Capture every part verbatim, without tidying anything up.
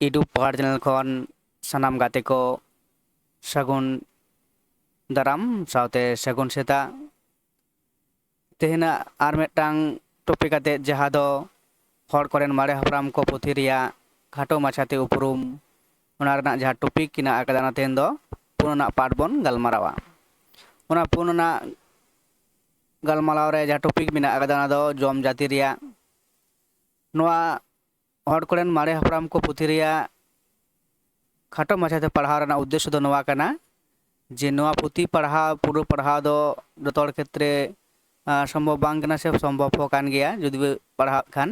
ᱤᱰᱩᱵ ᱯᱟᱦᱟᱲ ᱪᱮᱱᱮᱞ ᱠᱷᱚᱱ ᱥᱟᱱᱟᱢ ᱜᱟᱛᱮ ᱠᱚ ᱥᱟᱹᱜᱩᱱ ᱫᱟᱨᱟᱢ ᱥᱟᱶᱛᱮ ᱥᱟᱹᱜᱩᱱ ᱥᱮᱛᱟᱜ᱾ ᱛᱮᱦᱮᱧᱟᱜ ᱟᱨ ᱢᱤᱫᱴᱟᱝ ᱴᱚᱯᱤᱠ ᱟᱛᱮ, ᱡᱟᱦᱟᱸ ᱫᱚ ᱦᱚᱲ ᱠᱚᱨᱮᱱ ᱢᱟᱨᱮ ᱦᱟᱯᱲᱟᱢ ᱠᱚ ᱯᱩᱛᱷᱤ ᱨᱮᱭᱟᱜ ᱠᱷᱟᱴᱚ ᱢᱟᱪᱷᱟᱛᱮ ᱩᱯᱨᱩᱢ, ᱚᱱᱟ ᱨᱮᱱᱟᱜ ᱡᱟᱦᱟᱸ ᱴᱚᱯᱤᱠ ᱦᱮᱱᱟᱜ ᱟᱠᱟᱫᱟ, ᱚᱱᱟ ᱛᱮᱦᱮᱧ ᱫᱚ ᱯᱩᱱ ᱟᱱᱟᱜ ᱯᱟᱨᱴ ᱵᱚᱱ ᱜᱟᱞᱢᱟᱨᱟᱣᱟ᱾ ᱚᱱᱟ ᱯᱩᱱ ᱟᱱᱟᱜ ᱜᱟᱞᱢᱟᱨᱟᱣ ᱨᱮ ᱡᱟᱦᱟᱸ ᱴᱚᱯᱤᱠ ᱢᱮᱱᱟᱜ ᱟᱠᱟᱫᱟ, ᱚᱱᱟ ᱫᱚ ᱡᱚᱢ ᱡᱟᱹᱛᱤ ᱨᱮᱭᱟᱜ᱾ ᱱᱚᱣᱟ ᱦᱚᱲ ᱠᱚᱨᱮᱱ ᱢᱟᱨᱮ ᱦᱟᱯᱲᱟᱢ ᱠᱚ ᱯᱩᱛᱷᱤ ᱨᱮᱭᱟᱜ ᱠᱷᱟᱴᱚ ᱢᱟᱪᱷᱟᱛᱮ ᱯᱟᱲᱦᱟᱣ ᱨᱮᱱᱟᱜ ᱩᱫᱽᱫᱮᱥᱥᱚ ᱫᱚ ᱱᱚᱣᱟ ᱠᱟᱱᱟ ᱡᱮ ᱱᱚᱣᱟ ᱯᱩᱛᱷᱤ ᱯᱟᱲᱦᱟᱣ, ᱯᱩᱨᱟᱹ ᱯᱟᱲᱦᱟᱣ ᱫᱚ ᱡᱚᱛᱚ ᱦᱚᱲ ᱠᱷᱮᱛᱨᱮ, ᱟᱸ, ᱥᱚᱢᱵᱷᱚᱵ ᱵᱟᱝ ᱠᱟᱱᱟ ᱥᱮ ᱥᱚᱢᱵᱷᱚᱵ ᱦᱚᱸ ᱠᱟᱱ ᱜᱮᱭᱟ ᱡᱩᱫᱤ ᱯᱮ ᱯᱟᱲᱦᱟᱜ ᱠᱷᱟᱱ᱾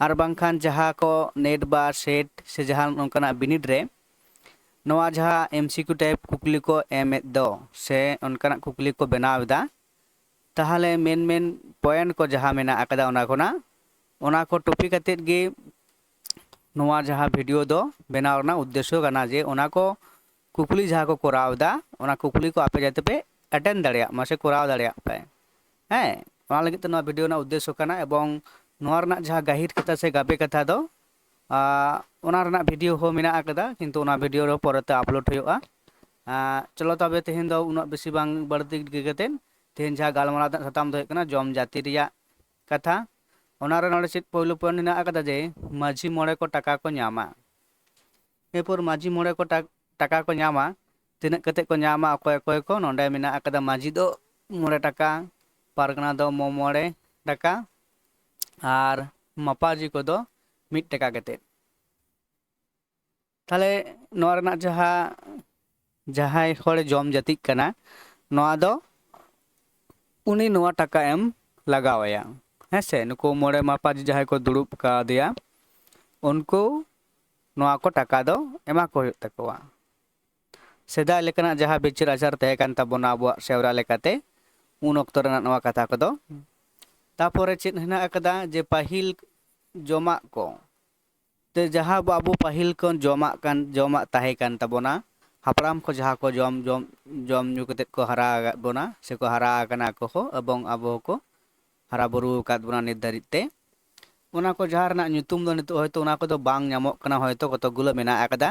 ᱟᱨ ᱵᱟᱝᱠᱷᱟᱱ ᱡᱟᱦᱟᱸ ᱠᱚ ᱱᱮᱴ ᱵᱟ ᱥᱮᱴ ᱥᱮ ᱡᱟᱦᱟᱸ ᱱᱚᱝᱠᱟᱱᱟᱜ ᱵᱤᱱᱤᱰ ᱨᱮ ᱱᱚᱣᱟ ᱡᱟᱦᱟᱸ ᱮᱢ ᱥᱤ ᱠᱤᱭᱩ ᱴᱟᱭᱤᱯ ᱠᱩᱠᱞᱤ ᱠᱚ ᱮᱢᱮᱫ ᱫᱚ ᱥᱮ ᱚᱱᱠᱟᱱᱟᱜ ᱠᱩᱠᱞᱤ ᱠᱚ ᱵᱮᱱᱟᱣ ᱮᱫᱟ, ᱛᱟᱦᱚᱞᱮ ᱢᱮᱱ ᱢᱮᱱ ᱯᱚᱭᱮᱱᱴ ᱠᱚ ᱡᱟᱦᱟᱸ ᱢᱮᱱᱟᱜ ᱟᱠᱟᱫᱟ ᱚᱱᱟ ᱠᱷᱚᱱᱟᱜ, ᱚᱱᱟ ᱠᱚ ᱴᱚᱯᱤᱠ ᱟᱛᱮᱫ ᱜᱮ ᱱᱚᱣᱟ ᱡᱟᱦᱟᱸ ᱵᱷᱤᱰᱤᱭᱳ ᱫᱚ ᱵᱮᱱᱟᱣ ᱨᱮᱱᱟᱜ ᱩᱫᱽᱫᱮᱥᱥᱚ ᱠᱟᱱᱟ ᱡᱮ ᱚᱱᱟ ᱠᱚ ᱠᱩᱠᱞᱤ ᱡᱟᱦᱟᱸ ᱠᱚ ᱠᱚᱨᱟᱣ ᱮᱫᱟ, ᱚᱱᱟ ᱠᱩᱠᱞᱤ ᱠᱚ ᱟᱯᱮ ᱡᱟᱛᱮ ᱯᱮ ᱮᱴᱮᱱᱰ ᱫᱟᱲᱮᱭᱟᱜ ᱢᱟ ᱥᱮ ᱠᱚᱨᱟᱣ ᱫᱟᱲᱮᱭᱟᱜ ᱯᱮ᱾ ᱦᱮᱸ, ᱚᱱᱟ ᱞᱟᱹᱜᱤᱫ ᱛᱮ ᱱᱚᱣᱟ ᱵᱷᱤᱰᱤᱭᱳ ᱨᱮᱱᱟᱜ ᱩᱫᱽᱫᱮᱥᱥᱚ ᱠᱟᱱᱟ᱾ ᱮᱵᱚᱝ ᱱᱚᱣᱟ ᱨᱮᱱᱟᱜ ᱡᱟᱦᱟᱸ ᱜᱟᱹᱦᱤᱨ ᱠᱟᱛᱷᱟ ᱥᱮ ᱜᱟᱵᱮ ᱠᱟᱛᱷᱟ ᱫᱚ, ᱟᱸ, ᱚᱱᱟ ᱨᱮᱱᱟᱜ ᱵᱷᱤᱰᱤᱭᱳ ᱦᱚᱸ ᱢᱮᱱᱟᱜ ᱟᱠᱟᱫᱟ, ᱠᱤᱱᱛᱩ ᱚᱱᱟ ᱵᱷᱤᱰᱤᱭᱳ ᱫᱚ ᱯᱚᱨᱮᱛᱮ ᱟᱯᱞᱳᱰ ᱦᱩᱭᱩᱜᱼᱟ᱾ ᱟᱸ, ᱪᱚᱞᱚ ᱛᱚᱵᱮ ᱛᱮᱦᱮᱧ ᱫᱚ ᱩᱱᱟᱹᱜ ᱵᱮᱥᱤ ᱵᱟᱝ ᱵᱟᱹᱲᱛᱤ ᱜᱤᱰᱤ ᱠᱟᱛᱮᱫ, ᱛᱮᱦᱮᱧ ᱡᱟᱦᱟᱸ ᱜᱟᱞᱢᱟᱨᱟᱣ ᱨᱮᱱᱟᱜ ᱥᱟᱛᱟᱢ ᱫᱚ ᱦᱩᱭᱩᱜ ᱠᱟᱱᱟ ᱡᱚᱢ ᱡᱟᱹᱛᱤ ᱨᱮᱭᱟᱜ ᱠᱟᱛᱷᱟ᱾ ᱚᱱᱟ ᱨᱮ ᱱᱚᱰᱮ ᱪᱮᱫ ᱯᱳᱭᱞᱳ ᱯᱚᱭᱮᱱᱴ ᱦᱮᱱᱟᱜ ᱟᱠᱟᱫᱟ ᱡᱮ ᱢᱟᱹᱡᱷᱤ ᱢᱚᱬᱮ ᱠᱚ ᱴᱟᱠᱟ ᱠᱚ ᱧᱟᱢᱟ᱾ ᱮᱨᱯᱚᱨ ᱢᱟᱹᱡᱷᱤ ᱢᱚᱬᱮ ᱠᱚ ᱴᱟ-, ᱴᱟᱠᱟ ᱠᱚ ᱧᱟᱢᱟ᱾ ᱛᱤᱱᱟᱹᱜ ᱠᱟᱛᱮᱫ ᱠᱚ ᱧᱟᱢᱟ ᱚᱠᱚᱭ ᱚᱠᱚᱭ ᱠᱚ? ᱱᱚᱰᱮ ᱢᱮᱱᱟᱜ ᱟᱠᱟᱫᱟ ᱢᱟᱹᱡᱷᱤ ᱫᱚ ᱢᱚᱬᱮ ᱴᱟᱠᱟ, ᱯᱟᱨᱜᱟᱱᱟ ᱫᱚ ᱢᱚ-, ᱢᱚᱬᱮ ᱴᱟᱠᱟ ᱟᱨ ᱢᱟᱯᱟᱡᱤ ᱠᱚᱫᱚ ᱢᱤᱫ ᱴᱟᱠᱟ ᱠᱟᱛᱮᱫ᱾ ᱛᱟᱦᱚᱞᱮ ᱱᱚᱣᱟ ᱨᱮᱱᱟᱜ ᱡᱟᱦᱟᱸ, ᱡᱟᱦᱟᱸᱭ ᱦᱚᱲᱮ ᱡᱚᱢ ᱡᱟᱹᱛᱤᱜ ᱠᱟᱱᱟ, ᱱᱚᱣᱟ ᱫᱚ ᱩᱱᱤ ᱱᱚᱣᱟ ᱴᱟᱠᱟ ᱮᱢ ᱞᱟᱜᱟᱣ ᱟᱭᱟ᱾ ᱦᱮᱸ ᱥᱮ, ᱱᱩᱠᱩ ᱢᱚᱬᱮ ᱢᱟᱯᱟᱡᱤ ᱡᱟᱦᱟᱸᱭ ᱠᱚ ᱫᱩᱲᱩᱵ ᱠᱟᱣᱫᱮᱭᱟ, ᱩᱱᱠᱩ ᱱᱚᱣᱟ ᱠᱚ ᱴᱟᱠᱟ ᱫᱚ ᱮᱢᱟ ᱠᱚ ᱦᱩᱭᱩᱜ ᱛᱟᱠᱚᱣᱟ᱾ ᱥᱮᱫᱟᱭ ᱞᱮᱠᱟᱱᱟᱜ ᱡᱟᱦᱟᱸ ᱵᱤᱪᱟᱹᱨ ᱟᱪᱟᱨ ᱛᱟᱦᱮᱸ ᱠᱟᱱ ᱛᱟᱵᱚᱱᱟ ᱟᱵᱚᱣᱟᱜ ᱥᱮᱣᱨᱟ ᱞᱮᱠᱟᱛᱮ, ᱩᱱ ᱚᱠᱛᱚ ᱨᱮᱱᱟᱜ ᱱᱚᱣᱟ ᱠᱟᱛᱷᱟ ᱠᱚᱫᱚ᱾ ᱛᱟᱯᱚᱨᱮ ᱪᱮᱫ ᱦᱮᱱᱟᱜ ᱟᱠᱟᱫᱟ ᱡᱮ ᱯᱟᱹᱦᱤᱞ ᱡᱚᱢᱟᱜ ᱠᱚ, ᱛᱮ ᱡᱟᱦᱟᱸ ᱟᱵᱚ, ᱟᱵᱚ ᱯᱟᱹᱦᱤᱞ ᱠᱷᱚᱱ ᱡᱚᱢᱟᱜ ᱠᱟᱱ, ᱡᱚᱢᱟᱜ ᱛᱟᱦᱮᱸ ᱠᱟᱱ ᱛᱟᱵᱚᱱᱟ, ᱦᱟᱯᱲᱟᱢ ᱠᱚ ᱡᱟᱦᱟᱸ ᱠᱚ ᱡᱚᱢ, ᱡᱚᱢ, ᱡᱚᱢ ᱧᱩ ᱠᱟᱛᱮᱫ ᱠᱚ ᱦᱟᱨᱟ ᱟᱠᱟᱫ ᱵᱚᱱᱟ, ᱥᱮᱠᱚ ᱦᱟᱨᱟ ᱟᱠᱟᱱᱟ ᱟᱠᱚ ᱦᱚᱸ, ᱮᱵᱚᱝ ᱟᱵᱚ ᱦᱚᱸᱠᱚ ᱦᱟᱨᱟ ᱵᱩᱨᱩ ᱟᱠᱟᱫ ᱵᱚᱱᱟ ᱱᱤᱛ ᱫᱷᱟᱹᱨᱤᱡ ᱛᱮ᱾ ᱚᱱᱟ ᱠᱚ ᱡᱟᱦᱟᱸ ᱨᱮᱱᱟᱜ ᱧᱩᱛᱩᱢ ᱫᱚ ᱱᱤᱛᱚᱜ ᱦᱚᱭᱛᱳ ᱚᱱᱟ ᱠᱚᱫᱚ ᱵᱟᱝ ᱧᱟᱢᱚᱜ ᱠᱟᱱᱟ, ᱦᱚᱭᱛᱳ ᱠᱚᱛᱚᱠ ᱜᱩᱞᱟᱹ ᱢᱮᱱᱟᱜ ᱟᱠᱟᱫᱟ,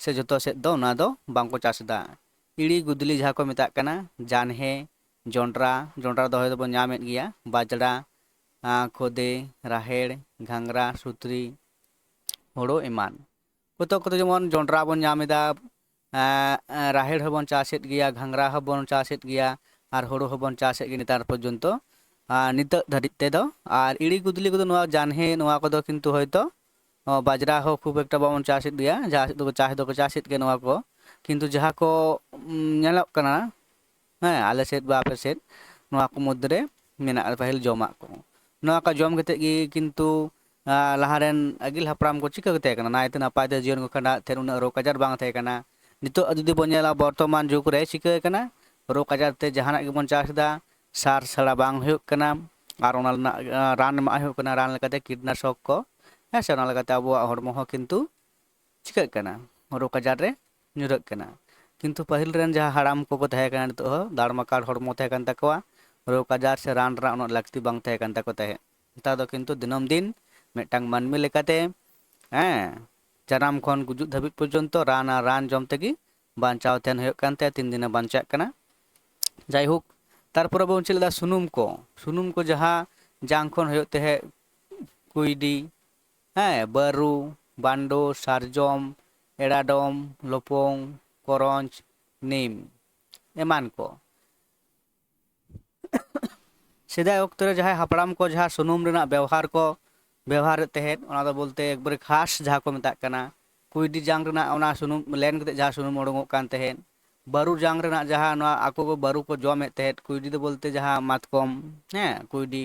ᱥᱮ ᱡᱚᱛᱚ ᱥᱮᱫ ᱫᱚ ᱚᱱᱟ ᱫᱚ ᱵᱟᱝ ᱠᱚ ᱪᱟᱥ ᱮᱫᱟ᱾ ᱤᱲᱤ ᱜᱩᱫᱽᱞᱤ ᱡᱟᱦᱟᱸ ᱠᱚ ᱢᱮᱛᱟᱜ ᱠᱟᱱᱟ, ᱡᱟᱱᱦᱮ, ᱡᱚᱱᱰᱨᱟ, ᱡᱚᱱᱰᱨᱟ ᱫᱚ ᱦᱚᱭᱛᱳ ᱵᱚᱱ ᱧᱟᱢᱮᱫ ᱜᱮᱭᱟ, ᱵᱟᱡᱽᱲᱟ, ᱟᱸ, ᱠᱷᱚᱫᱮ, ᱨᱟᱦᱮᱲ, ᱜᱷᱟᱸᱜᱽᱨᱟ, ᱥᱩᱛᱨᱤ, ᱦᱳᱲᱳ ᱮᱢᱟᱱ᱾ ᱠᱚᱛᱚᱠ ᱠᱚᱫᱚ ᱡᱮᱢᱚᱱ ᱡᱚᱱᱰᱨᱟ ᱵᱚᱱ ᱧᱟᱢ ᱮᱫᱟ, ᱮᱸ, ᱮᱸ, ᱨᱟᱦᱮᱲ ᱦᱚᱸᱵᱚᱱ ᱪᱟᱥᱮᱫ ᱜᱮᱭᱟ, ᱜᱷᱟᱸᱜᱽᱨᱟ ᱦᱚᱸᱵᱚᱱ ᱪᱟᱥᱮᱫ ᱜᱮᱭᱟ, ᱟᱨ ᱦᱳᱲᱳ ᱦᱚᱸᱵᱚᱱ ᱪᱟᱥᱮᱫ ᱜᱮᱭᱟ ᱱᱮᱛᱟᱨ ᱯᱚᱨᱡᱚᱱᱛᱚ, ᱟᱨ ᱱᱤᱛᱚᱜ ᱫᱷᱟᱹᱨᱤᱡ ᱛᱮᱫᱚ᱾ ᱟᱨ ᱤᱲᱤ ᱜᱩᱫᱽᱞᱤ ᱠᱚᱫᱚ ᱱᱚᱣᱟ ᱡᱟᱱᱦᱮ, ᱱᱚᱣᱟ ᱠᱚᱫᱚ ᱠᱤᱱᱛᱩ ᱦᱚᱭᱛᱳ, ᱚ, ᱵᱟᱡᱽᱨᱟ ᱦᱚᱸ ᱠᱷᱩᱵ ᱮᱠᱴᱟ ᱵᱟᱵᱚᱱ ᱪᱟᱥᱮᱫ ᱜᱮᱭᱟ, ᱡᱟᱦᱟᱸ ᱥᱮᱫ ᱫᱚᱠᱚ ᱪᱟᱥ ᱫᱚᱠᱚ ᱪᱟᱥᱮᱫ ᱜᱮᱭᱟ ᱱᱚᱣᱟ ᱠᱚ, ᱠᱤᱱᱛᱩ ᱡᱟᱦᱟᱸ ᱠᱚ, ᱩᱢ, ᱧᱮᱞᱚᱜ ᱠᱟᱱᱟ, ᱦᱮᱸ, ᱟᱞᱮ ᱥᱮᱫ ᱵᱟ ᱟᱯᱮ ᱥᱮᱫ, ᱱᱚᱣᱟ ᱠᱚ ᱢᱚᱫᱽᱫᱷᱮ ᱨᱮ ᱢᱮᱱᱟᱜᱼᱟ ᱯᱟᱹᱦᱤᱞ ᱡᱚᱢᱟᱜ ᱠᱚ᱾ ᱱᱚᱣᱟ ᱠᱚ ᱡᱚᱢ ᱠᱟᱛᱮᱫ ᱜᱮ ᱠᱤᱱᱛᱩ, ᱟᱸ, ᱞᱟᱦᱟ ᱨᱮᱱ ᱟᱹᱜᱤᱞ ᱦᱟᱯᱲᱟᱢ ᱠᱚ ᱪᱤᱠᱟᱹ ᱠᱟᱛᱮ ᱠᱟᱱᱟ, ᱱᱟᱭᱛᱮ ᱱᱟᱯᱟᱭ ᱛᱮ ᱡᱤᱭᱚᱱ ᱠᱚ ᱠᱷᱟᱸᱰᱟᱣᱮᱫ ᱛᱟᱦᱮᱸᱫ, ᱩᱱᱟᱹᱜ ᱨᱳᱜᱽ ᱟᱡᱟᱨ ᱵᱟᱝ ᱛᱟᱦᱮᱸ ᱠᱟᱱᱟ᱾ ᱱᱤᱛᱚᱜ ᱡᱩᱫᱤ ᱵᱚᱱ ᱧᱮᱞᱟ, ᱵᱚᱨᱛᱚᱢᱟᱱ ᱡᱩᱜᱽ ᱨᱮ ᱪᱤᱠᱟᱹ ᱠᱟᱱᱟ, ᱨᱳᱜᱽ ᱟᱡᱟᱨ ᱛᱮ ᱡᱟᱦᱟᱱᱟᱜ ᱜᱮᱵᱚᱱ ᱪᱟᱥ ᱮᱫᱟ, ᱥᱟᱨ ᱪᱷᱟᱲᱟ ᱵᱟᱝ ᱦᱩᱭᱩᱜ ᱠᱟᱱᱟ, ᱟᱨ ᱚᱱᱟ ᱨᱮᱱᱟᱜ, ᱟᱸ, ᱨᱟᱱ ᱮᱢᱟᱜ ᱦᱩᱭᱩᱜ ᱠᱟᱱᱟ, ᱨᱟᱱ ᱞᱮᱠᱟᱛᱮ ᱠᱤᱴᱱᱟᱥᱚᱠ ᱠᱚ, ᱦᱮᱸ ᱥᱮ, ᱚᱱᱟ ᱞᱮᱠᱟᱛᱮ ᱟᱵᱚᱣᱟᱜ ᱦᱚᱲᱢᱚ ᱦᱚᱸ ᱠᱤᱱᱛᱩ ᱪᱤᱠᱟᱹᱜ ᱠᱟᱱᱟ, ᱨᱳᱜᱽ ᱟᱡᱟᱨ ᱨᱮ ᱧᱩᱨᱦᱟᱹᱜ ᱠᱟᱱᱟ᱾ ᱠᱤᱱᱛᱩ ᱯᱟᱹᱦᱤᱞ ᱨᱮᱱ ᱡᱟᱦᱟᱸ ᱦᱟᱲᱟᱢ ᱠᱚᱠᱚ ᱛᱟᱦᱮᱸ ᱠᱟᱱᱟ, ᱱᱤᱛᱚᱜ ᱦᱚᱸ ᱫᱟᱲᱢᱟᱠᱟᱲ ᱦᱚᱲᱢᱚ ᱛᱟᱦᱮᱸ ᱠᱟᱱ ᱛᱟᱠᱚᱣᱟ, ᱨᱳᱜᱽ ᱟᱡᱟᱨ ᱥᱮ ᱨᱟᱱ ᱨᱮᱱᱟᱜ ᱩᱱᱟᱹᱜ ᱞᱟᱹᱠᱛᱤ ᱵᱟᱝ ᱛᱟᱦᱮᱸ ᱠᱟᱱ ᱛᱟᱠᱚ ᱛᱟᱦᱮᱸᱫ᱾ ᱱᱮᱛᱟᱨ ᱫᱚ ᱠᱤᱱᱛᱩ ᱫᱤᱱᱟᱹᱢ ᱫᱤᱱ ᱢᱤᱫᱴᱟᱝ ᱢᱟᱹᱱᱢᱤ ᱞᱮᱠᱟᱛᱮ, ᱦᱮᱸ, ᱡᱟᱱᱟᱢ ᱠᱷᱚᱱ ᱜᱩᱡᱩᱜ ᱫᱷᱟᱹᱵᱤᱡ ᱯᱚᱨᱡᱚᱱᱛᱚ ᱨᱟᱱ ᱟᱨ ᱨᱟᱱ ᱡᱚᱢ ᱛᱮᱜᱮ ᱵᱟᱧᱪᱟᱣ ᱛᱟᱦᱮᱱ ᱦᱩᱭᱩᱜ ᱠᱟᱱ ᱛᱟᱭᱟ, ᱛᱤᱱ ᱫᱤᱱᱮ ᱵᱟᱧᱪᱟᱜ ᱠᱟᱱᱟ᱾ ᱡᱟᱭᱦᱳᱠ, ᱛᱟᱨᱯᱚᱨᱮ ᱵᱚᱱ ᱪᱮᱫ ᱞᱮᱫᱟ ᱥᱩᱱᱩᱢ ᱠᱚ, ᱥᱩᱱᱩᱢ ᱠᱚ ᱡᱟᱦᱟᱸ ᱡᱟᱝ ᱠᱷᱚᱱ ᱦᱩᱭᱩᱜ ᱛᱟᱦᱮᱸᱫ, ᱠᱩᱭᱰᱤ, ᱦᱮᱸ, ᱵᱟᱹᱨᱩ, ᱵᱟᱱᱰᱳ, ᱥᱟᱨᱡᱚᱢ, ᱮᱲᱟᱰᱚᱢ, ᱞᱚᱯᱚᱝ, ᱠᱚᱨᱚᱧᱪ, ᱱᱤᱢ ᱮᱢᱟᱱ ᱠᱚ᱾ ᱥᱮᱫᱟᱭ ᱚᱠᱛᱚ ᱨᱮ ᱡᱟᱦᱟᱸᱭ ᱦᱟᱯᱲᱟᱢ ᱠᱚ ᱡᱟᱦᱟᱸ ᱥᱩᱱᱩᱢ ᱨᱮᱱᱟᱜ ᱵᱮᱣᱦᱟᱨ ᱠᱚ ᱵᱮᱣᱦᱟᱨᱮᱫ ᱛᱟᱦᱮᱸᱫ, ᱚᱱᱟ ᱫᱚ ᱵᱚᱞᱛᱮ ᱮᱠᱵᱟᱨᱮ ᱠᱷᱟᱥ ᱡᱟᱦᱟᱸ ᱠᱚ ᱢᱮᱛᱟᱜ ᱠᱟᱱᱟ, ᱠᱩᱭᱰᱤ ᱡᱟᱝ ᱨᱮᱱᱟᱜ ᱚᱱᱟ ᱥᱩᱱᱩᱢ ᱞᱮᱱ ᱠᱟᱛᱮ ᱡᱟᱦᱟᱸ ᱥᱩᱱᱩᱢ ᱩᱰᱩᱝᱚᱜ ᱠᱟᱱ ᱛᱟᱦᱮᱸᱫ, ᱵᱟᱹᱨᱩ ᱡᱟᱝ ᱨᱮᱱᱟᱜ ᱡᱟᱦᱟᱸ ᱱᱚᱣᱟ ᱟᱠᱚ ᱠᱚ ᱵᱟᱹᱨᱩ ᱠᱚ ᱡᱚᱢᱮᱫ ᱛᱟᱦᱮᱸᱫ, ᱠᱩᱭᱰᱤ ᱫᱚ ᱵᱚᱞᱛᱮ ᱡᱟᱦᱟᱸ ᱢᱟᱛᱠᱚᱢ, ᱦᱮᱸ, ᱠᱩᱭᱰᱤ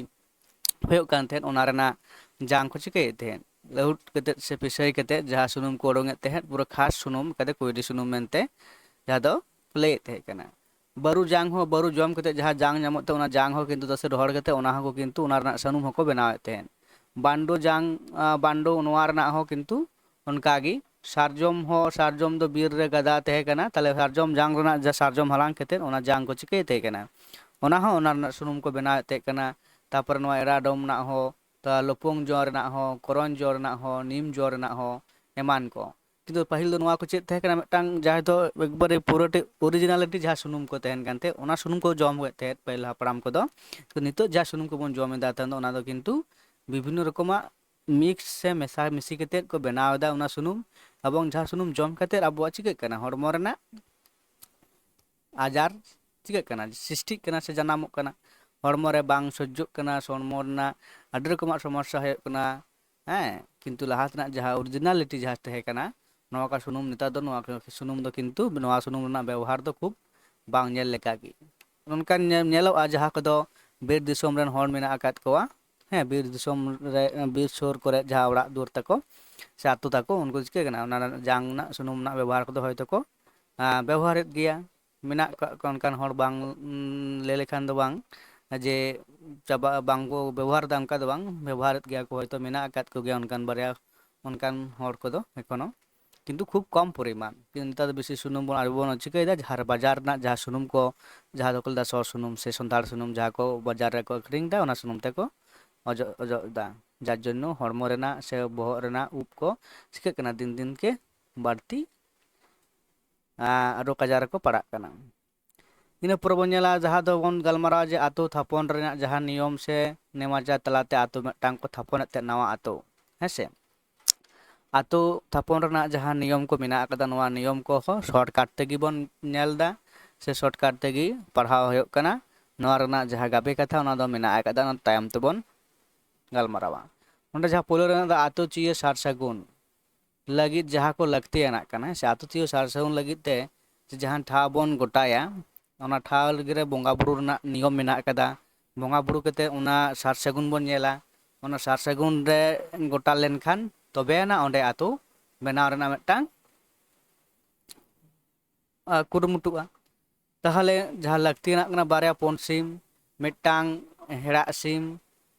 ᱦᱩᱭᱩᱜ ᱠᱟᱱ ᱛᱟᱦᱮᱸᱫ, ᱚᱱᱟ ᱨᱮᱱᱟᱜ ᱡᱟᱝ ᱠᱚ ᱪᱤᱠᱟᱹᱭᱮᱫ ᱛᱟᱦᱮᱸᱫ, ᱞᱟᱹᱦᱩᱫ ᱠᱟᱛᱮᱫ ᱥᱮ ᱯᱤᱥᱟᱹᱭ ᱠᱟᱛᱮᱫ ᱡᱟᱦᱟᱸ ᱥᱩᱱᱩᱢ ᱠᱚ ᱩᱰᱩᱝᱮᱫ ᱛᱟᱦᱮᱸᱫ, ᱯᱩᱨᱟᱹ ᱠᱷᱟᱥ ᱥᱩᱱᱩᱢ ᱠᱟᱛᱮ ᱠᱩᱭᱰᱤ ᱥᱩᱱᱩᱢ ᱢᱮᱱᱛᱮ ᱡᱟᱦᱟᱸ ᱫᱚ ᱞᱟᱹᱭᱮᱫ ᱛᱟᱦᱮᱸ ᱠᱟᱱᱟ᱾ ᱵᱟᱹᱨᱩ ᱡᱟᱝ ᱦᱚᱸ, ᱵᱟᱹᱨᱩ ᱡᱚᱢ ᱠᱟᱛᱮ ᱡᱟᱦᱟᱸ ᱡᱟᱝ ᱧᱟᱢᱚᱜ ᱛᱟᱦᱮᱸᱫ, ᱚᱱᱟ ᱡᱟᱝ ᱦᱚᱸ ᱠᱤᱱᱛᱩ ᱛᱟᱥᱮ ᱨᱚᱦᱚᱲ ᱠᱟᱛᱮ ᱚᱱᱟ ᱦᱚᱸᱠᱚ ᱠᱤᱱᱛᱩ ᱚᱱᱟ ᱨᱮᱱᱟᱜ ᱥᱩᱱᱩᱢ ᱦᱚᱸᱠᱚ ᱵᱮᱱᱟᱣᱮᱫ ᱛᱟᱦᱮᱸᱫ᱾ ᱵᱟᱱᱰᱳ ᱡᱟᱝ, ᱟᱸ, ᱵᱟᱱᱰᱳ, ᱱᱚᱣᱟ ᱨᱮᱱᱟᱜ ᱦᱚᱸ ᱠᱤᱱᱛᱩ ᱚᱱᱠᱟᱜᱮ ᱥᱟᱨᱡᱚᱢ ᱦᱚᱸ, ᱥᱟᱨᱡᱚᱢ ᱫᱚ ᱵᱤᱨ ᱨᱮ ᱜᱟᱫᱟ ᱛᱟᱦᱮᱸ ᱠᱟᱱᱟ, ᱛᱟᱦᱞᱮ ᱥᱟᱨᱡᱚᱢ ᱡᱟᱝ ᱨᱮᱱᱟᱜ ᱡᱟ ᱥᱟᱨᱡᱚᱢ ᱦᱟᱞᱟᱝ ᱠᱟᱛᱮᱫ ᱚᱱᱟ ᱡᱟᱝ ᱠᱚ ᱪᱤᱠᱟᱹᱭᱮᱫ ᱛᱟᱦᱮᱸ ᱠᱟᱱᱟ, ᱚᱱᱟ ᱦᱚᱸ ᱚᱱᱟ ᱨᱮᱱᱟᱜ ᱥᱩᱱᱩᱢ ᱠᱚ ᱵᱮᱱᱟᱣᱮᱫ ᱛᱟᱦᱮᱸ ᱠᱟᱱᱟ᱾ ᱛᱟᱨᱯᱚᱨᱮ ᱱᱚᱣᱟ ᱮᱨᱟᱰᱚᱢ ᱨᱮᱱᱟᱜ ᱦᱚᱸ, ᱞᱚᱯᱚᱝ ᱡᱚ ᱨᱮᱱᱟᱜ ᱦᱚᱸ, ᱠᱚᱨᱚᱧ ᱡᱚ ᱨᱮᱱᱟᱜ ᱦᱚᱸ, ᱱᱤᱢ ᱡᱚ ᱨᱮᱱᱟᱜ ᱦᱚᱸ, ᱮᱢᱟᱱ ᱠᱚ᱾ ᱠᱤᱱᱛᱩ ᱯᱟᱹᱦᱤᱞ ᱫᱚ ᱱᱚᱣᱟ ᱠᱚ ᱪᱮᱫ ᱛᱟᱦᱮᱸ ᱠᱟᱱᱟ, ᱢᱤᱫᱴᱟᱝ ᱡᱟᱦᱟᱸ ᱫᱚ ᱮᱠᱵᱟᱨᱮ ᱯᱩᱨᱟᱹᱴᱤ ᱚᱨᱤᱡᱤᱱᱟᱞᱤᱴᱤ ᱡᱟᱦᱟᱸ ᱥᱩᱱᱩᱢ ᱠᱚ ᱛᱟᱦᱮᱱ ᱠᱟᱱ ᱛᱟᱦᱮᱸᱫ, ᱚᱱᱟ ᱥᱩᱱᱩᱢ ᱠᱚ ᱡᱚᱢ ᱮᱫ ᱛᱟᱦᱮᱸᱫ ᱯᱟᱹᱦᱤᱞ ᱦᱟᱯᱲᱟᱢ ᱠᱚᱫᱚ᱾ ᱛᱚ ᱱᱤᱛᱚᱜ ᱡᱟᱦᱟᱸ ᱥᱩᱱᱩᱢ ᱠᱚᱵᱚᱱ ᱡᱚᱢ ᱮᱫᱟ ᱛᱟᱦᱮᱸ ᱫᱚ, ᱚᱱᱟ ᱫᱚ ᱠᱤᱱᱛᱩ ᱵᱤᱵᱷᱤᱱᱱᱚ ᱨᱚᱠᱚᱢᱟᱜ ᱢᱤᱠᱥ ᱥᱮ ᱢᱮᱥᱟ ᱢᱤᱥᱤ ᱠᱟᱛᱮᱫ ᱠᱚ ᱵᱮᱱᱟᱣ ᱮᱫᱟ ᱚᱱᱟ ᱥᱩᱱᱩᱢ᱾ ᱮᱵᱚᱝ ᱡᱟᱦᱟᱸ ᱥᱩᱱᱩᱢ ᱡᱚᱢ ᱠᱟᱛᱮᱫ ᱟᱵᱚᱣᱟᱜ ᱪᱤᱠᱟᱹᱜ ᱠᱟᱱᱟ, ᱦᱚᱲᱢᱚ ᱨᱮᱱᱟᱜ ᱟᱡᱟᱨ ᱪᱤᱠᱟᱹᱜ ᱠᱟᱱᱟ, ᱥᱨᱤᱥᱴᱤᱜ ᱠᱟᱱᱟ ᱥᱮ ᱡᱟᱱᱟᱢᱚᱜ ᱠᱟᱱᱟ, ᱦᱚᱲᱢᱚ ᱨᱮ ᱵᱟᱝ ᱥᱚᱡᱽᱡᱚᱜ ᱠᱟᱱᱟ, ᱦᱚᱲᱢᱚ ᱨᱮᱱᱟᱜ ᱟᱹᱰᱤ ᱨᱚᱠᱚᱢᱟᱜ ᱥᱚᱢᱚᱥᱥᱟ ᱦᱩᱭᱩᱜ ᱠᱟᱱᱟ᱾ ᱦᱮᱸ, ᱠᱤᱱᱛᱩ ᱞᱟᱦᱟ ᱛᱮᱱᱟᱜ ᱡᱟᱦᱟᱸ ᱚᱨᱤᱡᱤᱱᱟᱞᱤᱴᱤ ᱡᱟᱦᱟᱸ ᱛᱟᱦᱮᱸ ᱠᱟᱱᱟ, ᱱᱚᱣᱟ ᱠᱚ ᱥᱩᱱᱩᱢ, ᱱᱮᱛᱟᱨ ᱫᱚ ᱱᱚᱣᱟ ᱠᱚ ᱥᱩᱱᱩᱢ ᱫᱚ ᱠᱤᱱᱛᱩ, ᱱᱚᱣᱟ ᱥᱩᱱᱩᱢ ᱨᱮᱱᱟᱜ ᱵᱮᱵᱚᱦᱟᱨ ᱫᱚ ᱠᱷᱩᱵ ᱵᱟᱝ ᱧᱮᱞ ᱞᱮᱠᱟ ᱜᱮ᱾ ᱚᱱᱠᱟᱱ ᱧᱮ-, ᱧᱮᱞᱚᱜᱼᱟ, ᱡᱟᱦᱟᱸ ᱠᱚᱫᱚ ᱵᱤᱨ ᱫᱤᱥᱚᱢ ᱨᱮᱱ ᱦᱚᱲ ᱢᱮᱱᱟᱜ ᱟᱠᱟᱫ ᱠᱚᱣᱟ, ᱦᱮᱸ, ᱵᱤᱨ ᱫᱤᱥᱚᱢ ᱨᱮ, ᱵᱤᱨ ᱥᱩᱨ ᱠᱚᱨᱮ ᱡᱟᱦᱟᱸ ᱚᱲᱟᱜ ᱫᱩᱣᱟᱹᱨ ᱛᱟᱠᱚ ᱥᱮ ᱟᱹᱛᱩ ᱛᱟᱠᱚ, ᱩᱱᱠᱩ ᱪᱤᱠᱟᱹᱜ ᱠᱟᱱᱟ, ᱚᱱᱟ ᱨᱮᱱᱟᱜ ᱡᱟᱝ ᱨᱮᱱᱟᱜ ᱥᱩᱱᱩᱢ ᱨᱮᱱᱟᱜ ᱵᱮᱵᱚᱦᱟᱨ ᱠᱚᱫᱚ ᱦᱚᱭᱛᱳ ᱠᱚ, ᱟᱸ, ᱵᱮᱵᱚᱦᱟᱨᱮᱫ ᱜᱮᱭᱟ᱾ ᱢᱮᱱᱟᱜ ᱠᱟᱜ ᱠᱚᱣᱟ ᱚᱱᱠᱟᱱ ᱦᱚᱲ, ᱵᱟᱝ, ᱩᱸ, ᱞᱟᱹᱭ ᱞᱮᱠᱷᱟᱱ ᱫᱚ ᱵᱟᱝ ᱡᱮ ᱪᱟᱵᱟ, ᱵᱟᱝ ᱠᱚ ᱵᱮᱵᱚᱦᱟᱨ ᱮᱫᱟ, ᱚᱱᱠᱟ ᱫᱚ ᱵᱟᱝ, ᱵᱮᱵᱚᱦᱟᱨᱮᱫ ᱜᱮᱭᱟ ᱠᱚ, ᱦᱚᱭᱛᱳ ᱢᱮᱱᱟᱜ ᱟᱠᱟᱫ ᱠᱚᱜᱮᱭᱟ ᱚᱱᱠᱟᱱ ᱵᱟᱨᱭᱟ, ᱚᱱᱠᱟᱱ ᱦᱚᱲ ᱠᱚᱫᱚ ᱮᱠᱷᱚᱱᱳ, ᱠᱤᱱᱛᱩ ᱠᱷᱩᱵ ᱠᱚᱢ ᱯᱚᱨᱤᱢᱟᱱ᱾ ᱠᱤᱱᱛᱩ ᱱᱮᱛᱟᱨ ᱫᱚ ᱵᱮᱥᱤ ᱥᱩᱱᱩᱢ ᱵᱚᱱ, ᱟᱵᱚ ᱵᱚᱱ ᱪᱤᱠᱟᱹᱭᱮᱫᱟ, ᱡᱟᱦᱟᱸ ᱨᱮ ᱵᱟᱡᱟᱨ ᱨᱮᱱᱟᱜ ᱡᱟᱦᱟᱸ ᱥᱩᱱᱩᱢ ᱠᱚ, ᱡᱟᱦᱟᱸ ᱫᱚᱠᱚ ᱞᱟᱹᱭᱫᱟ ᱥᱚ ᱥᱩᱱᱩᱢ ᱥᱮ ᱥᱟᱱᱛᱟᱲ ᱥᱩᱱᱩᱢ, ᱡᱟᱦᱟᱸ ᱠᱚ ᱵᱟᱡᱟᱨ ᱨᱮᱠᱚ ᱟᱹᱠᱷᱨᱤᱧ ᱮᱫᱟ, ᱚᱱᱟ ᱥᱩᱱᱩᱢ ᱛᱮᱠᱚ ᱚᱡᱚᱜ, ᱚᱡᱚᱜ ᱮᱫᱟ, ᱡᱟᱨ ᱡᱚᱱᱱᱚ ᱦᱚᱲᱢᱚ ᱨᱮᱱᱟᱜ ᱥᱮ ᱵᱚᱦᱚᱜ ᱨᱮᱱᱟᱜ ᱩᱵ ᱠᱚ ᱪᱤᱠᱟᱹᱜ ᱠᱟᱱᱟ, ᱫᱤᱱ ᱫᱤᱱ ᱜᱮ ᱵᱟᱹᱲᱛᱤ, ᱟᱸ, ᱨᱳᱜᱽ ᱟᱡᱟᱨ ᱨᱮᱠᱚ ᱯᱟᱲᱟᱜ ᱠᱟᱱᱟ᱾ ᱤᱱᱟᱹ ᱯᱚᱨᱮ ᱵᱚᱱ ᱧᱮᱞᱟ, ᱡᱟᱦᱟᱸ ᱫᱚᱵᱚᱱ ᱜᱟᱞᱢᱟᱨᱟᱣᱟ ᱡᱮ ᱟᱛᱳ ᱛᱷᱟᱯᱚᱱ ᱨᱮᱱᱟᱜ ᱡᱟᱦᱟᱸ ᱱᱤᱭᱚᱢ ᱥᱮ ᱱᱮᱢᱟᱪᱟᱨ ᱛᱟᱞᱟᱛᱮ ᱟᱛᱳ ᱢᱤᱫᱴᱟᱝ ᱠᱚ ᱛᱷᱟᱯᱚᱱᱮᱫ ᱛᱮ, ᱱᱟᱣᱟ ᱟᱛᱳ, ᱦᱮᱸ ᱥᱮ? ᱟᱛᱳ ᱛᱷᱟᱯᱚᱱ ᱨᱮᱱᱟᱜ ᱡᱟᱦᱟᱸ ᱱᱤᱭᱚᱢ ᱠᱚ ᱢᱮᱱᱟᱜ ᱟᱠᱟᱫᱟ, ᱱᱚᱣᱟ ᱱᱤᱭᱚᱢ ᱠᱚᱦᱚᱸ ᱥᱚᱨᱴᱠᱟᱴ ᱛᱮᱜᱮ ᱵᱚᱱ ᱧᱮᱞ ᱮᱫᱟ ᱥᱮ ᱥᱚᱨᱴᱠᱟᱴ ᱛᱮᱜᱮ ᱯᱟᱲᱦᱟᱣ ᱦᱩᱭᱩᱜ ᱠᱟᱱᱟ᱾ ᱱᱚᱣᱟ ᱨᱮᱱᱟᱜ ᱡᱟᱦᱟᱸ ᱜᱟᱵᱮ ᱠᱟᱛᱷᱟ, ᱚᱱᱟ ᱫᱚ ᱢᱮᱱᱟᱜ ᱟᱠᱟᱫᱟ, ᱚᱱᱟ ᱛᱟᱭᱚᱢ ᱛᱮᱵᱚᱱ ᱜᱟᱞᱢᱟᱨᱟᱣᱟ᱾ ᱚᱸᱰᱮ ᱡᱟᱦᱟᱸ ᱯᱳᱭᱞᱳ ᱨᱮ ᱢᱮᱱᱟᱜ ᱫᱚ ᱟᱛᱳ ᱪᱤᱭᱟᱹ ᱥᱟᱨ ᱥᱟᱹᱜᱩᱱ ᱞᱟᱹᱜᱤᱫ ᱡᱟᱦᱟᱸ ᱠᱚ ᱞᱟᱹᱠᱛᱤᱭᱟᱱᱟᱜ ᱠᱟᱱᱟ, ᱥᱮ ᱟᱛᱳ ᱪᱤᱭᱟᱹ ᱥᱟᱨ ᱥᱟᱹᱜᱩᱱ ᱞᱟᱹᱜᱤᱫ ᱛᱮ ᱡᱮ ᱡᱟᱦᱟᱸ ᱴᱷᱟᱶ ᱵᱚᱱ ᱜᱚᱴᱟᱭᱟ, ᱚᱱᱟ ᱴᱷᱟᱶ ᱨᱮ ᱵᱚᱸᱜᱟ ᱵᱩᱨᱩ ᱨᱮᱱᱟᱜ ᱱᱤᱭᱚᱢ ᱢᱮᱱᱟᱜ ᱟᱠᱟᱫᱟ᱾ ᱵᱚᱸᱜᱟ ᱵᱩᱨᱩ ᱠᱟᱛᱮ ᱚᱱᱟ ᱥᱟᱨ ᱥᱟᱹᱜᱩᱱ ᱵᱚᱱ ᱧᱮᱞᱟ, ᱚᱱᱟ ᱥᱟᱨ ᱥᱟᱹᱜᱩᱱ ᱨᱮ ᱜᱚᱴᱟ ᱞᱮᱱᱠᱷᱟᱱ ᱛᱚᱵᱮ ᱟᱱᱟᱜ ᱚᱸᱰᱮ ᱟᱛᱳ ᱵᱮᱱᱟᱣ ᱨᱮᱱᱟᱜ ᱢᱤᱫᱴᱟᱝ, ᱟ, ᱠᱩᱨᱩᱢᱩᱴᱩᱜᱼᱟ᱾ ᱛᱟᱦᱚᱞᱮ ᱡᱟᱦᱟᱸ ᱞᱟᱹᱠᱛᱤᱭᱟᱱᱟᱜ ᱠᱟᱱᱟ, ᱵᱟᱨᱭᱟ ᱯᱩᱸᱰ ᱥᱤᱢ, ᱢᱤᱫᱴᱟᱝ ᱦᱮᱲᱟᱜ ᱥᱤᱢ,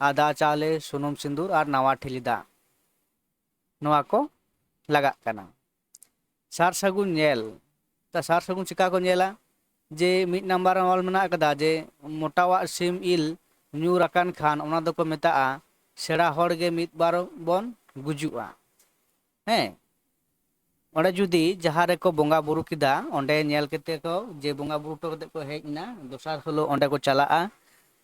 ᱟᱫᱟ ᱪᱟᱣᱞᱮ, ᱥᱩᱱᱩᱢ ᱥᱤᱸᱫᱩᱨ ᱟᱨ ᱱᱟᱣᱟ ᱴᱷᱤᱞᱤ ᱫᱟᱜ, ᱱᱚᱣᱟ ᱠᱚ ᱞᱟᱜᱟᱜ ᱠᱟᱱᱟ᱾ ᱥᱟᱨ ᱥᱟᱹᱜᱩᱱ ᱧᱮᱞ, ᱛᱟ ᱥᱟᱨ ᱥᱟᱹᱜᱩᱱ ᱪᱤᱠᱟ ᱠᱚ ᱧᱮᱞᱟ? ᱡᱮ ᱢᱤᱫ ᱱᱟᱢᱵᱟᱨ ᱨᱮ ᱚᱞ ᱢᱮᱱᱟᱜ ᱟᱠᱟᱫᱟ ᱡᱮ ᱢᱚᱴᱟᱣᱟᱜ ᱥᱤᱢ ᱤᱞ ᱧᱩᱨ ᱟᱠᱟᱱ ᱠᱷᱟᱱ ᱚᱱᱟ ᱫᱚᱠᱚ ᱢᱮᱛᱟᱜᱼᱟ ᱥᱮᱬᱟ ᱦᱚᱲ ᱜᱮ ᱢᱤᱫ ᱵᱟᱨ ᱵᱚᱱ ᱜᱩᱡᱩᱜᱼᱟ᱾ ᱦᱮᱸ, ᱚᱸᱰᱮ ᱡᱩᱫᱤ ᱡᱟᱦᱟᱸ ᱨᱮᱠᱚ ᱵᱚᱸᱜᱟ ᱵᱩᱨᱩ ᱠᱮᱫᱟ, ᱚᱸᱰᱮ ᱧᱮᱞ ᱠᱟᱛᱮ ᱠᱚ, ᱡᱮ ᱵᱚᱸᱜᱟ ᱵᱩᱨᱩ ᱦᱚᱴᱚ ᱠᱟᱛᱮ ᱠᱚ ᱦᱮᱡ ᱮᱱᱟ, ᱫᱚᱥᱟᱨ ᱦᱤᱞᱳᱜ ᱚᱸᱰᱮ ᱠᱚ ᱪᱟᱞᱟᱜᱼᱟ᱾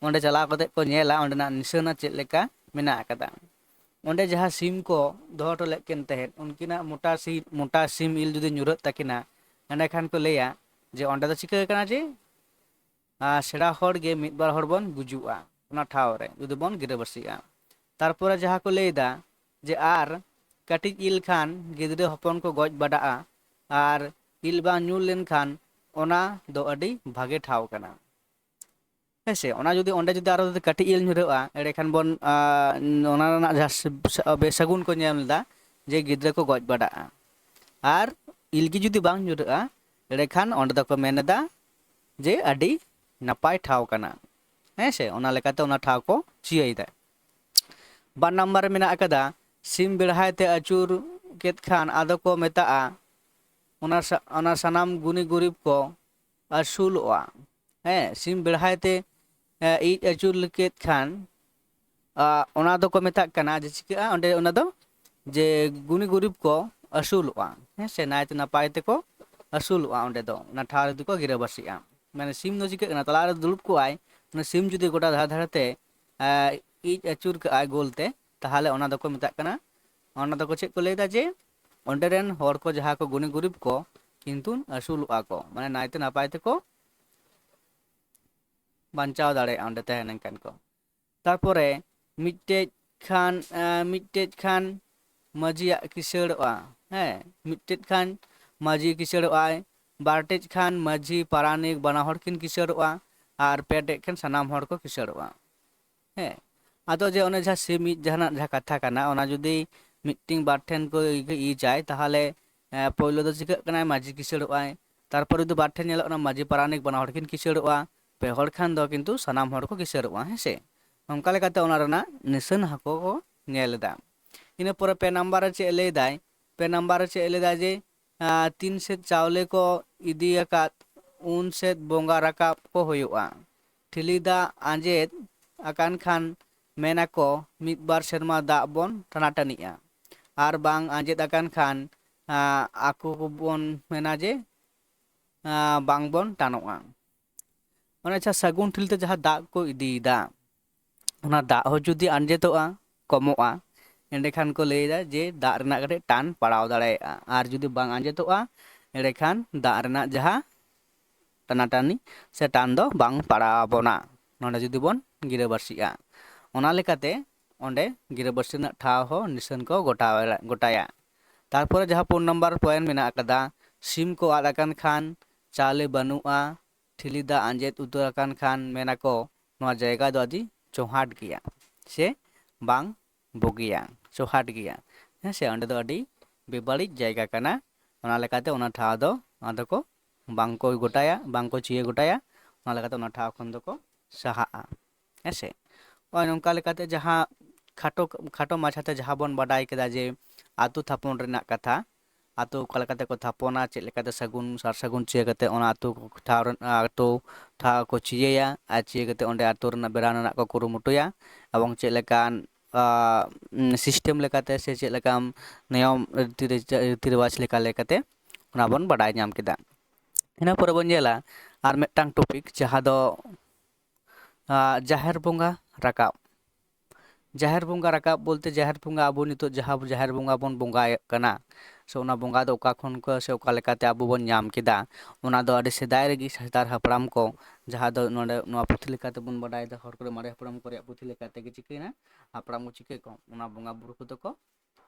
ᱚᱸᱰᱮ ᱪᱟᱞᱟᱣ ᱠᱟᱛᱮ ᱠᱚ ᱧᱮᱞᱟ ᱚᱸᱰᱮᱱᱟᱜ ᱱᱤᱥᱟᱹᱱᱟ ᱪᱮᱫ ᱞᱮᱠᱟ ᱢᱮᱱᱟᱜ ᱟᱠᱟᱫᱟ᱾ ᱚᱸᱰᱮ ᱡᱟᱦᱟᱸ ᱥᱤᱢ ᱠᱚ ᱫᱚᱦᱚ ᱦᱚᱴᱚ ᱞᱮᱫ ᱠᱤᱱ ᱛᱟᱦᱮᱸᱫ, ᱩᱱᱠᱤᱱᱟᱜ ᱢᱚᱴᱟ ᱥᱤ ᱢᱚᱴᱟ ᱥᱤᱢ ᱤᱞ ᱡᱩᱫᱤ ᱧᱩᱨᱦᱟᱹᱜ ᱛᱟᱹᱠᱤᱱᱟ, ᱮᱸᱰᱮᱠᱷᱟᱱ ᱠᱚ ᱞᱟᱹᱭᱟ ᱡᱮ ᱚᱸᱰᱮ ᱫᱚ ᱪᱤᱠᱟᱹ ᱠᱟᱱᱟ ᱡᱮ ᱟᱨ ᱥᱮᱬᱟ ᱦᱚᱲ ᱜᱮ ᱢᱤᱫ ᱵᱟᱨ ᱦᱚᱲ ᱵᱚᱱ ᱜᱩᱡᱩᱜᱼᱟ, ᱚᱱᱟ ᱴᱷᱟᱶ ᱨᱮ ᱡᱩᱫᱤ ᱵᱚᱱ ᱜᱤᱨᱟᱹᱵᱟᱹᱥᱤᱜᱼᱟ᱾ ᱛᱟᱨᱯᱚᱨᱮ ᱡᱟᱦᱟᱸ ᱠᱚ ᱞᱟᱹᱭᱫᱟ ᱡᱮ ᱟᱨ ᱠᱟᱹᱴᱤᱡ ᱤᱞ ᱠᱷᱟᱱ ᱜᱤᱫᱽᱨᱟᱹ ᱦᱚᱯᱚᱱ ᱠᱚ ᱜᱚᱡ ᱵᱟᱰᱟᱜᱼᱟ, ᱟᱨ ᱤᱞ ᱵᱟᱝ ᱧᱩᱨ ᱞᱮᱱᱠᱷᱟᱱ ᱚᱱᱟ ᱫᱚ ᱟᱹᱰᱤ ᱵᱷᱟᱜᱮ ᱴᱷᱟᱶ ᱠᱟᱱᱟ᱾ ᱦᱮᱸ ᱥᱮ, ᱚᱱᱟ ᱡᱩᱫᱤ ᱚᱸᱰᱮ ᱡᱩᱫᱤ ᱟᱨᱚ ᱡᱩᱫᱤ ᱠᱟᱹᱴᱤᱡ ᱤᱞ ᱧᱩᱨᱦᱟᱹᱜᱼᱟ, ᱮᱸᱰᱮᱠᱷᱟᱱ ᱵᱚᱱ ᱟᱸ, ᱚᱱᱟ ᱨᱮᱱᱟᱜ ᱡᱟᱦᱟᱸ ᱥᱮ-, ᱥᱮ-, ᱵᱮᱥᱟᱹᱜᱩᱱ ᱠᱚ ᱧᱮᱞ ᱮᱫᱟ ᱡᱮ ᱜᱤᱫᱽᱨᱟᱹ ᱠᱚ ᱜᱚᱡ ᱵᱟᱰᱟᱜᱼᱟ᱾ ᱟᱨ ᱤᱞ ᱜᱮ ᱡᱩᱫᱤ ᱵᱟᱝ ᱧᱩᱨᱦᱟᱹᱜᱼᱟ, ᱮᱸᱰᱮᱠᱷᱟᱱ ᱚᱸᱰᱮ ᱫᱚᱠᱚ ᱢᱮᱱ ᱮᱫᱟ ᱡᱮ ᱟᱹᱰᱤ ᱱᱟᱯᱟᱭ ᱴᱷᱟᱶ ᱠᱟᱱᱟ᱾ ᱦᱮᱸ ᱥᱮ, ᱚᱱᱟ ᱞᱮᱠᱟᱛᱮ ᱚᱱᱟ ᱴᱷᱟᱶ ᱠᱚ ᱪᱤᱭᱟᱹᱭᱮᱫᱟ᱾ ᱵᱟᱨ ᱱᱟᱢᱵᱟᱨ ᱨᱮ ᱢᱮᱱᱟᱜ ᱟᱠᱟᱫᱟ, ᱥᱤᱢ ᱵᱮᱲᱦᱟᱭ ᱛᱮ ᱟᱹᱪᱩᱨ ᱠᱮᱫ ᱠᱷᱟᱱ ᱟᱫᱚ ᱠᱚ ᱢᱮᱛᱟᱜᱼᱟ, ᱚᱱᱟ ᱥᱟ-, ᱚᱱᱟ ᱥᱟᱱᱟᱢ ᱜᱩᱱᱤ ᱜᱩᱨᱤᱵ ᱠᱚ ᱟᱹᱥᱩᱞᱚᱜᱼᱟ᱾ ᱦᱮᱸ, ᱥᱤᱢ ᱵᱮᱲᱦᱟᱭ ᱛᱮ, ᱮ, ᱤᱡ ᱟᱹᱪᱩᱨ ᱠᱮᱫ ᱠᱷᱟᱱ, ᱟ, ᱚᱱᱟ ᱫᱚᱠᱚ ᱢᱮᱛᱟᱜ ᱠᱟᱱᱟ ᱡᱮ ᱪᱤᱠᱟᱹᱜᱼᱟ ᱚᱸᱰᱮ, ᱚᱱᱟ ᱫᱚ ᱡᱮ ᱜᱩᱱᱤ ᱜᱩᱨᱤᱵ ᱠᱚ ᱟᱹᱥᱩᱞᱚᱜᱼᱟ᱾ ᱦᱮᱸ ᱥᱮ, ᱱᱟᱭᱛᱮ ᱱᱟᱯᱟᱭ ᱛᱮᱠᱚ ᱟᱹᱥᱩᱞᱚᱜᱼᱟ ᱚᱸᱰᱮ ᱫᱚ, ᱚᱱᱟ ᱴᱷᱟᱶ ᱨᱮᱫᱚ ᱠᱚ ᱜᱤᱨᱟᱹᱵᱟᱹᱥᱤᱜᱼᱟ᱾ ᱢᱟᱱᱮ ᱥᱤᱢ ᱫᱚ ᱪᱤᱠᱟᱹᱜ ᱠᱟᱱᱟ, ᱛᱟᱞᱟ ᱨᱮ ᱫᱩᱲᱩᱵ ᱠᱚᱜᱼᱟᱭ, ᱚᱱᱟ ᱥᱤᱢ ᱡᱩᱫᱤ ᱜᱚᱴᱟ ᱫᱷᱟᱨᱮ ᱫᱷᱟᱨᱮ ᱛᱮ, ᱮ, ᱤᱡ ᱟᱹᱪᱩᱨ ᱠᱟᱜᱼᱟᱭ ᱜᱳᱞ ᱛᱮ, ᱛᱟᱦᱚᱞᱮ ᱚᱱᱟ ᱫᱚᱠᱚ ᱢᱮᱛᱟᱜ ᱠᱟᱱᱟ, ᱚᱱᱟ ᱫᱚᱠᱚ ᱪᱮᱫ ᱠᱚ ᱞᱟᱹᱭᱫᱟ ᱡᱮ ᱚᱸᱰᱮ ᱨᱮᱱ ᱦᱚᱲ ᱠᱚ ᱡᱟᱦᱟᱸ ᱠᱚ ᱜᱩᱱᱤ ᱜᱩᱨᱤᱵ ᱠᱚ ᱠᱤᱱᱛᱩ ᱟᱹᱥᱩᱞᱚᱜᱼᱟ ᱠᱚ, ᱢᱟᱱᱮ ᱱᱟᱭᱛᱮ ᱱᱟᱯᱟᱭ ᱛᱮᱠᱚ ᱵᱟᱧᱪᱟᱣ ᱫᱟᱲᱮᱭᱟᱜᱼᱟ ᱚᱸᱰᱮ ᱛᱟᱦᱮᱸ ᱞᱮᱱᱠᱷᱟᱱ ᱠᱚ᱾ ᱛᱟᱨᱯᱚᱨᱮ ᱢᱤᱫᱴᱮᱡ ᱠᱷᱟᱱ, ᱮᱸ, ᱢᱤᱫᱴᱮᱡ ᱠᱷᱟᱱ ᱢᱟᱹᱡᱷᱤᱭᱟᱜ ᱠᱤᱥᱟᱹᱲᱚᱜᱼᱟ᱾ ᱦᱮᱸ, ᱢᱤᱫᱴᱮᱡ ᱠᱷᱟᱱ ᱢᱟᱹᱡᱷᱤ ᱠᱤᱥᱟᱹᱲᱚᱜᱼᱟᱭ, ᱵᱟᱨᱴᱮᱡ ᱠᱷᱟᱱ ᱢᱟᱹᱡᱷᱤ ᱯᱟᱨᱟᱱᱤᱠ ᱵᱟᱱᱟ ᱦᱚᱲ ᱠᱤᱱ ᱠᱤᱥᱟᱹᱲᱚᱜᱼᱟ, ᱟᱨ ᱯᱮᱴᱮᱡ ᱠᱷᱟᱱ ᱥᱟᱱᱟᱢ ᱦᱚᱲ ᱠᱚ ᱠᱤᱥᱟᱹᱲᱚᱜᱼᱟ᱾ ᱦᱮᱸ, ᱟᱫᱚ ᱡᱮ ᱚᱱᱮ ᱡᱟᱦᱟᱸ ᱥᱤᱢ ᱤᱡ ᱡᱟᱦᱟᱱᱟᱜ ᱡᱟᱦᱟᱸ ᱠᱟᱛᱷᱟ ᱠᱟᱱᱟ, ᱚᱱᱟ ᱡᱩᱫᱤ ᱢᱤᱫᱴᱮᱱ ᱵᱟᱨ ᱴᱷᱮᱱ ᱠᱚ ᱤᱡᱟᱭ, ᱛᱟᱦᱚᱞᱮ, ᱮᱸ, ᱯᱳᱭᱞᱳ ᱫᱚ ᱪᱤᱠᱟᱹᱜ ᱠᱟᱱᱟᱭ, ᱢᱟᱹᱡᱷᱤ ᱠᱤᱥᱟᱹᱲᱚᱜᱼᱟᱭ᱾ ᱛᱟᱨᱯᱚᱨ ᱡᱩᱫᱤ ᱵᱟᱨ ᱴᱷᱮᱱ ᱧᱮᱞᱚᱜ ᱠᱟᱱᱟ, ᱢᱟᱹᱡᱷᱤ ᱯᱟᱨᱟᱱᱤᱠ ᱵᱟᱱᱟ ᱦᱚᱲ ᱠᱤᱱ ᱠᱤᱥᱟᱹᱲᱚᱜᱼᱟ, ᱯᱮ ᱦᱚᱲ ᱠᱷᱟᱱ ᱫᱚ ᱠᱤᱱᱛᱩ ᱥᱟᱱᱟᱢ ᱦᱚᱲ ᱠᱚ ᱠᱤᱥᱟᱹᱲᱚᱜᱼᱟ, ᱦᱮᱸ ᱥᱮ? ᱱᱚᱝᱠᱟ ᱞᱮᱠᱟᱛᱮ ᱚᱱᱟ ᱨᱮᱱᱟᱜ ᱱᱤᱥᱟᱹᱱ ᱦᱚᱸᱠᱚ ᱠᱚ ᱧᱮᱞ ᱮᱫᱟ᱾ ᱤᱱᱟᱹ ᱯᱚᱨᱮ ᱯᱮ ᱱᱟᱢᱵᱟᱨ ᱨᱮ ᱪᱮᱫ ᱮ ᱞᱟᱹᱭᱫᱟᱭ? ᱯᱮ ᱱᱟᱢᱵᱟᱨ ᱨᱮ ᱪᱮᱫ ᱮ ᱞᱟᱹᱭᱫᱟ ᱡᱮ, ᱟᱸ, ᱛᱤᱱ ᱥᱮᱫ ᱪᱟᱣᱞᱮ ᱠᱚ ᱤᱫᱤ ᱟᱠᱟᱫ, ᱩᱱ ᱥᱮᱫ ᱵᱚᱸᱜᱟ ᱨᱟᱠᱟᱵ ᱠᱚ ᱦᱩᱭᱩᱜᱼᱟ᱾ ᱴᱷᱤᱞᱤ ᱫᱟᱜ ᱟᱸᱡᱮᱫ ᱟᱠᱟᱱ ᱠᱷᱟᱱ ᱢᱮᱱᱟᱠᱚ ᱢᱤᱫ ᱵᱟᱨ ᱥᱮᱨᱢᱟ ᱫᱟᱜ ᱵᱚᱱ ᱴᱟᱱᱟᱴᱟᱹᱱᱤᱜᱼᱟ, ᱟᱨ ᱵᱟᱝ ᱟᱸᱡᱮᱫ ᱟᱠᱟᱱ ᱠᱷᱟᱱ ᱟᱸ, ᱟᱠᱚ ᱠᱚᱵᱚᱱ ᱢᱮᱱᱟ ᱡᱮ ᱟᱸ, ᱵᱟᱝ ᱵᱚᱱ ᱴᱟᱱᱚᱜᱼᱟ᱾ ᱚᱱᱮ ᱟᱪᱪᱷᱟ, ᱥᱟᱹᱜᱩᱱ ᱴᱷᱤᱞᱤ ᱛᱮ ᱡᱟᱦᱟᱸ ᱫᱟᱜ ᱠᱚ ᱤᱫᱤᱭᱮᱫᱟ, ᱚᱱᱟ ᱫᱟᱜ ᱦᱚᱸ ᱡᱩᱫᱤ ᱟᱸᱡᱮᱫᱚᱜᱼᱟ, ᱠᱚᱢᱚᱜᱼᱟ, ᱮᱸᱰᱮᱠᱷᱟᱱ ᱠᱚ ᱞᱟᱹᱭᱫᱟ ᱡᱮ ᱫᱟᱜ ᱨᱮᱱᱟᱜ ᱠᱟᱹᱴᱤᱡ ᱴᱟᱱ ᱯᱟᱲᱟᱣ ᱫᱟᱲᱮᱭᱟᱜᱼᱟ᱾ ᱟᱨ ᱡᱩᱫᱤ ᱵᱟᱝ ᱟᱸᱡᱮᱫᱚᱜᱼᱟ, ᱮᱸᱰᱮᱠᱷᱟᱱ ᱫᱟᱜ ᱨᱮᱱᱟᱜ ᱡᱟᱦᱟᱸ ᱴᱟᱱᱟᱴᱟᱱᱤ ᱥᱮ ᱴᱟᱱ ᱫᱚ ᱵᱟᱝ ᱯᱟᱲᱟᱣ ᱟᱵᱚᱱᱟ, ᱱᱚᱰᱮ ᱡᱩᱫᱤ ᱵᱚᱱ ᱜᱤᱨᱟᱹᱵᱟᱹᱥᱤᱜᱼᱟ᱾ ᱚᱱᱟ ᱞᱮᱠᱟᱛᱮ ᱚᱸᱰᱮ ᱜᱤᱨᱟᱹᱵᱟᱹᱥᱤ ᱨᱮᱱᱟᱜ ᱴᱷᱟᱶ ᱦᱚᱸ ᱱᱤᱥᱟᱹᱱ ᱠᱚ ᱜᱚᱴᱟ, ᱜᱚᱴᱟᱭᱟ᱾ ᱛᱟᱨᱯᱚᱨᱮ ᱡᱟᱦᱟᱸ ᱯᱩᱱ ᱱᱟᱢᱵᱟᱨ ᱯᱚᱭᱮᱱᱴ ᱢᱮᱱᱟᱜ ᱟᱠᱟᱫᱟ, ᱥᱤᱢ ᱠᱚ ᱟᱫ ᱟᱠᱟᱱ ᱠᱷᱟᱱ ᱪᱟᱣᱞᱮ ᱵᱟᱹᱱᱩᱜᱼᱟ, ᱴᱷᱤᱞᱤ ᱫᱟᱜ ᱟᱸᱡᱮᱫ ᱩᱛᱟᱹᱨ ᱟᱠᱟᱱ ᱠᱷᱟᱱ ᱢᱮᱱᱟᱠᱚ ᱱᱚᱣᱟ ᱡᱟᱭᱜᱟ ᱫᱚ ᱟᱹᱰᱤ ᱪᱚᱦᱟᱴ ᱜᱮᱭᱟ ᱥᱮ ᱵᱟᱝ ᱵᱩᱜᱤᱭᱟ, ᱪᱚᱦᱟᱴ ᱜᱮᱭᱟ᱾ ᱦᱮᱸ ᱥᱮ, ᱚᱸᱰᱮ ᱫᱚ ᱟᱹᱰᱤ ᱵᱮᱵᱟᱹᱲᱤᱡ ᱡᱟᱭᱜᱟ ᱠᱟᱱᱟ᱾ ᱚᱱᱟ ᱞᱮᱠᱟᱛᱮ ᱚᱱᱟ ᱴᱷᱟᱶ ᱫᱚ ᱟᱫᱚ ᱠᱚ ᱵᱟᱝ ᱠᱚ ᱜᱚᱴᱟᱭᱟ, ᱵᱟᱝ ᱠᱚ ᱪᱤᱭᱟᱹ ᱜᱚᱴᱟᱭᱟ᱾ ᱚᱱᱟ ᱞᱮᱠᱟᱛᱮ ᱚᱱᱟ ᱴᱷᱟᱶ ᱠᱷᱚᱱ ᱫᱚᱠᱚ ᱥᱟᱦᱟᱜᱼᱟ᱾ ᱦᱮᱸ ᱥᱮ, ᱱᱚᱜᱼᱚᱭ ᱱᱚᱝᱠᱟ ᱞᱮᱠᱟᱛᱮ ᱡᱟᱦᱟᱸ ᱠᱷᱟᱴᱚ, ᱠᱷᱟᱴᱚ ᱢᱟᱪᱷᱟᱛᱮ ᱡᱟᱦᱟᱸ ᱵᱚᱱ ᱵᱟᱰᱟᱭ ᱠᱮᱫᱟ ᱡᱮ ᱟᱹᱛᱩ ᱛᱷᱟᱯᱚᱱ ᱨᱮᱱᱟᱜ ᱠᱟᱛᱷᱟ, ᱟᱹᱛᱩ ᱚᱠᱟ ᱞᱮᱠᱟᱛᱮ ᱠᱚ ᱛᱷᱟᱯᱚᱱᱟ, ᱪᱮᱫ ᱞᱮᱠᱟᱛᱮ ᱥᱟᱹᱜᱩᱱ, ᱥᱟᱨ ᱥᱟᱹᱜᱩᱱ ᱪᱤᱭᱟᱹ ᱠᱟᱛᱮ ᱚᱱᱟ ᱟᱹᱛᱩ ᱴᱷᱟᱶ ᱨᱮ, ᱟᱹᱛᱩ ᱴᱷᱟᱶ ᱠᱚ ᱪᱤᱭᱟᱹᱭᱟ, ᱟᱨ ᱪᱤᱭᱟᱹ ᱠᱟᱛᱮ ᱚᱸᱰᱮ ᱟᱹᱛᱩ ᱨᱮᱱᱟᱜ ᱵᱮᱱᱟᱣ ᱨᱮᱱᱟᱜ ᱠᱚ ᱠᱩᱨᱩᱢᱩᱴᱩᱭᱟ, ᱮᱵᱚᱝ ᱪᱮᱫ ᱞᱮᱠᱟᱱ, ᱟᱸ, ᱩᱢ, ᱥᱤᱥᱴᱮᱢ ᱞᱮᱠᱟᱛᱮ ᱥᱮ ᱪᱮᱫ ᱞᱮᱠᱟᱱ ᱱᱤᱭᱚᱢ ᱨᱤᱛᱤ ᱨᱤᱛᱤ ᱨᱮᱣᱟᱡᱽ ᱞᱮᱠᱟ ᱞᱮᱠᱟᱛᱮ ᱚᱱᱟ ᱵᱚᱱ ᱵᱟᱰᱟᱭ ᱧᱟᱢ ᱠᱮᱫᱟ᱾ ᱤᱱᱟᱹ ᱯᱚᱨᱮ ᱵᱚᱱ ᱧᱮᱞᱟ ᱟᱨ ᱢᱤᱫᱴᱟᱝ ᱴᱚᱯᱤᱠ, ᱡᱟᱦᱟᱸ ᱫᱚ, ᱟᱸ, ᱡᱟᱦᱮᱨ ᱵᱚᱸᱜᱟ ᱨᱟᱠᱟᱵ᱾ ᱡᱟᱦᱮᱨ ᱵᱚᱸᱜᱟ ᱨᱟᱠᱟᱵ ᱵᱚᱞᱛᱮ ᱡᱟᱦᱮᱨ ᱵᱚᱸᱜᱟ, ᱟᱵᱚ ᱱᱤᱛᱚᱜ ᱡᱟᱦᱟᱸ ᱡᱟᱦᱮᱨ ᱵᱚᱸᱜᱟ ᱵᱚᱱ ᱵᱚᱸᱜᱟᱭᱮᱫ ᱠᱟᱱᱟ, ᱥᱮ ᱚᱱᱟ ᱵᱚᱸᱜᱟ ᱫᱚ ᱚᱠᱟ ᱠᱷᱚᱱ ᱠᱚ ᱥᱮ ᱚᱠᱟ ᱞᱮᱠᱟᱛᱮ ᱟᱵᱚ ᱵᱚᱱ ᱧᱟᱢ ᱠᱮᱫᱟ, ᱚᱱᱟ ᱫᱚ ᱟᱹᱰᱤ ᱥᱮᱫᱟᱭ ᱨᱮᱜᱮ ᱥᱮᱫᱟᱭ ᱦᱟᱯᱲᱟᱢ ᱠᱚ, ᱡᱟᱦᱟᱸ ᱫᱚ ᱱᱚᱰᱮ ᱱᱚᱣᱟ ᱯᱩᱛᱷᱤ ᱞᱮᱠᱟᱛᱮ ᱵᱚᱱ ᱵᱟᱰᱟᱭ ᱮᱫᱟ, ᱦᱚᱲ ᱠᱚᱨᱮ ᱢᱟᱨᱮ ᱦᱟᱯᱲᱟᱢ ᱠᱚ ᱨᱮᱭᱟᱜ ᱯᱩᱛᱷᱤ ᱞᱮᱠᱟᱛᱮ ᱜᱮ ᱪᱤᱠᱟᱹᱭᱮᱱᱟ, ᱦᱟᱯᱲᱟᱢ ᱠᱚ ᱪᱤᱠᱟᱹ ᱠᱚ ᱚᱱᱟ ᱵᱚᱸᱜᱟ ᱵᱩᱨᱩ ᱠᱚᱫᱚ ᱠᱚ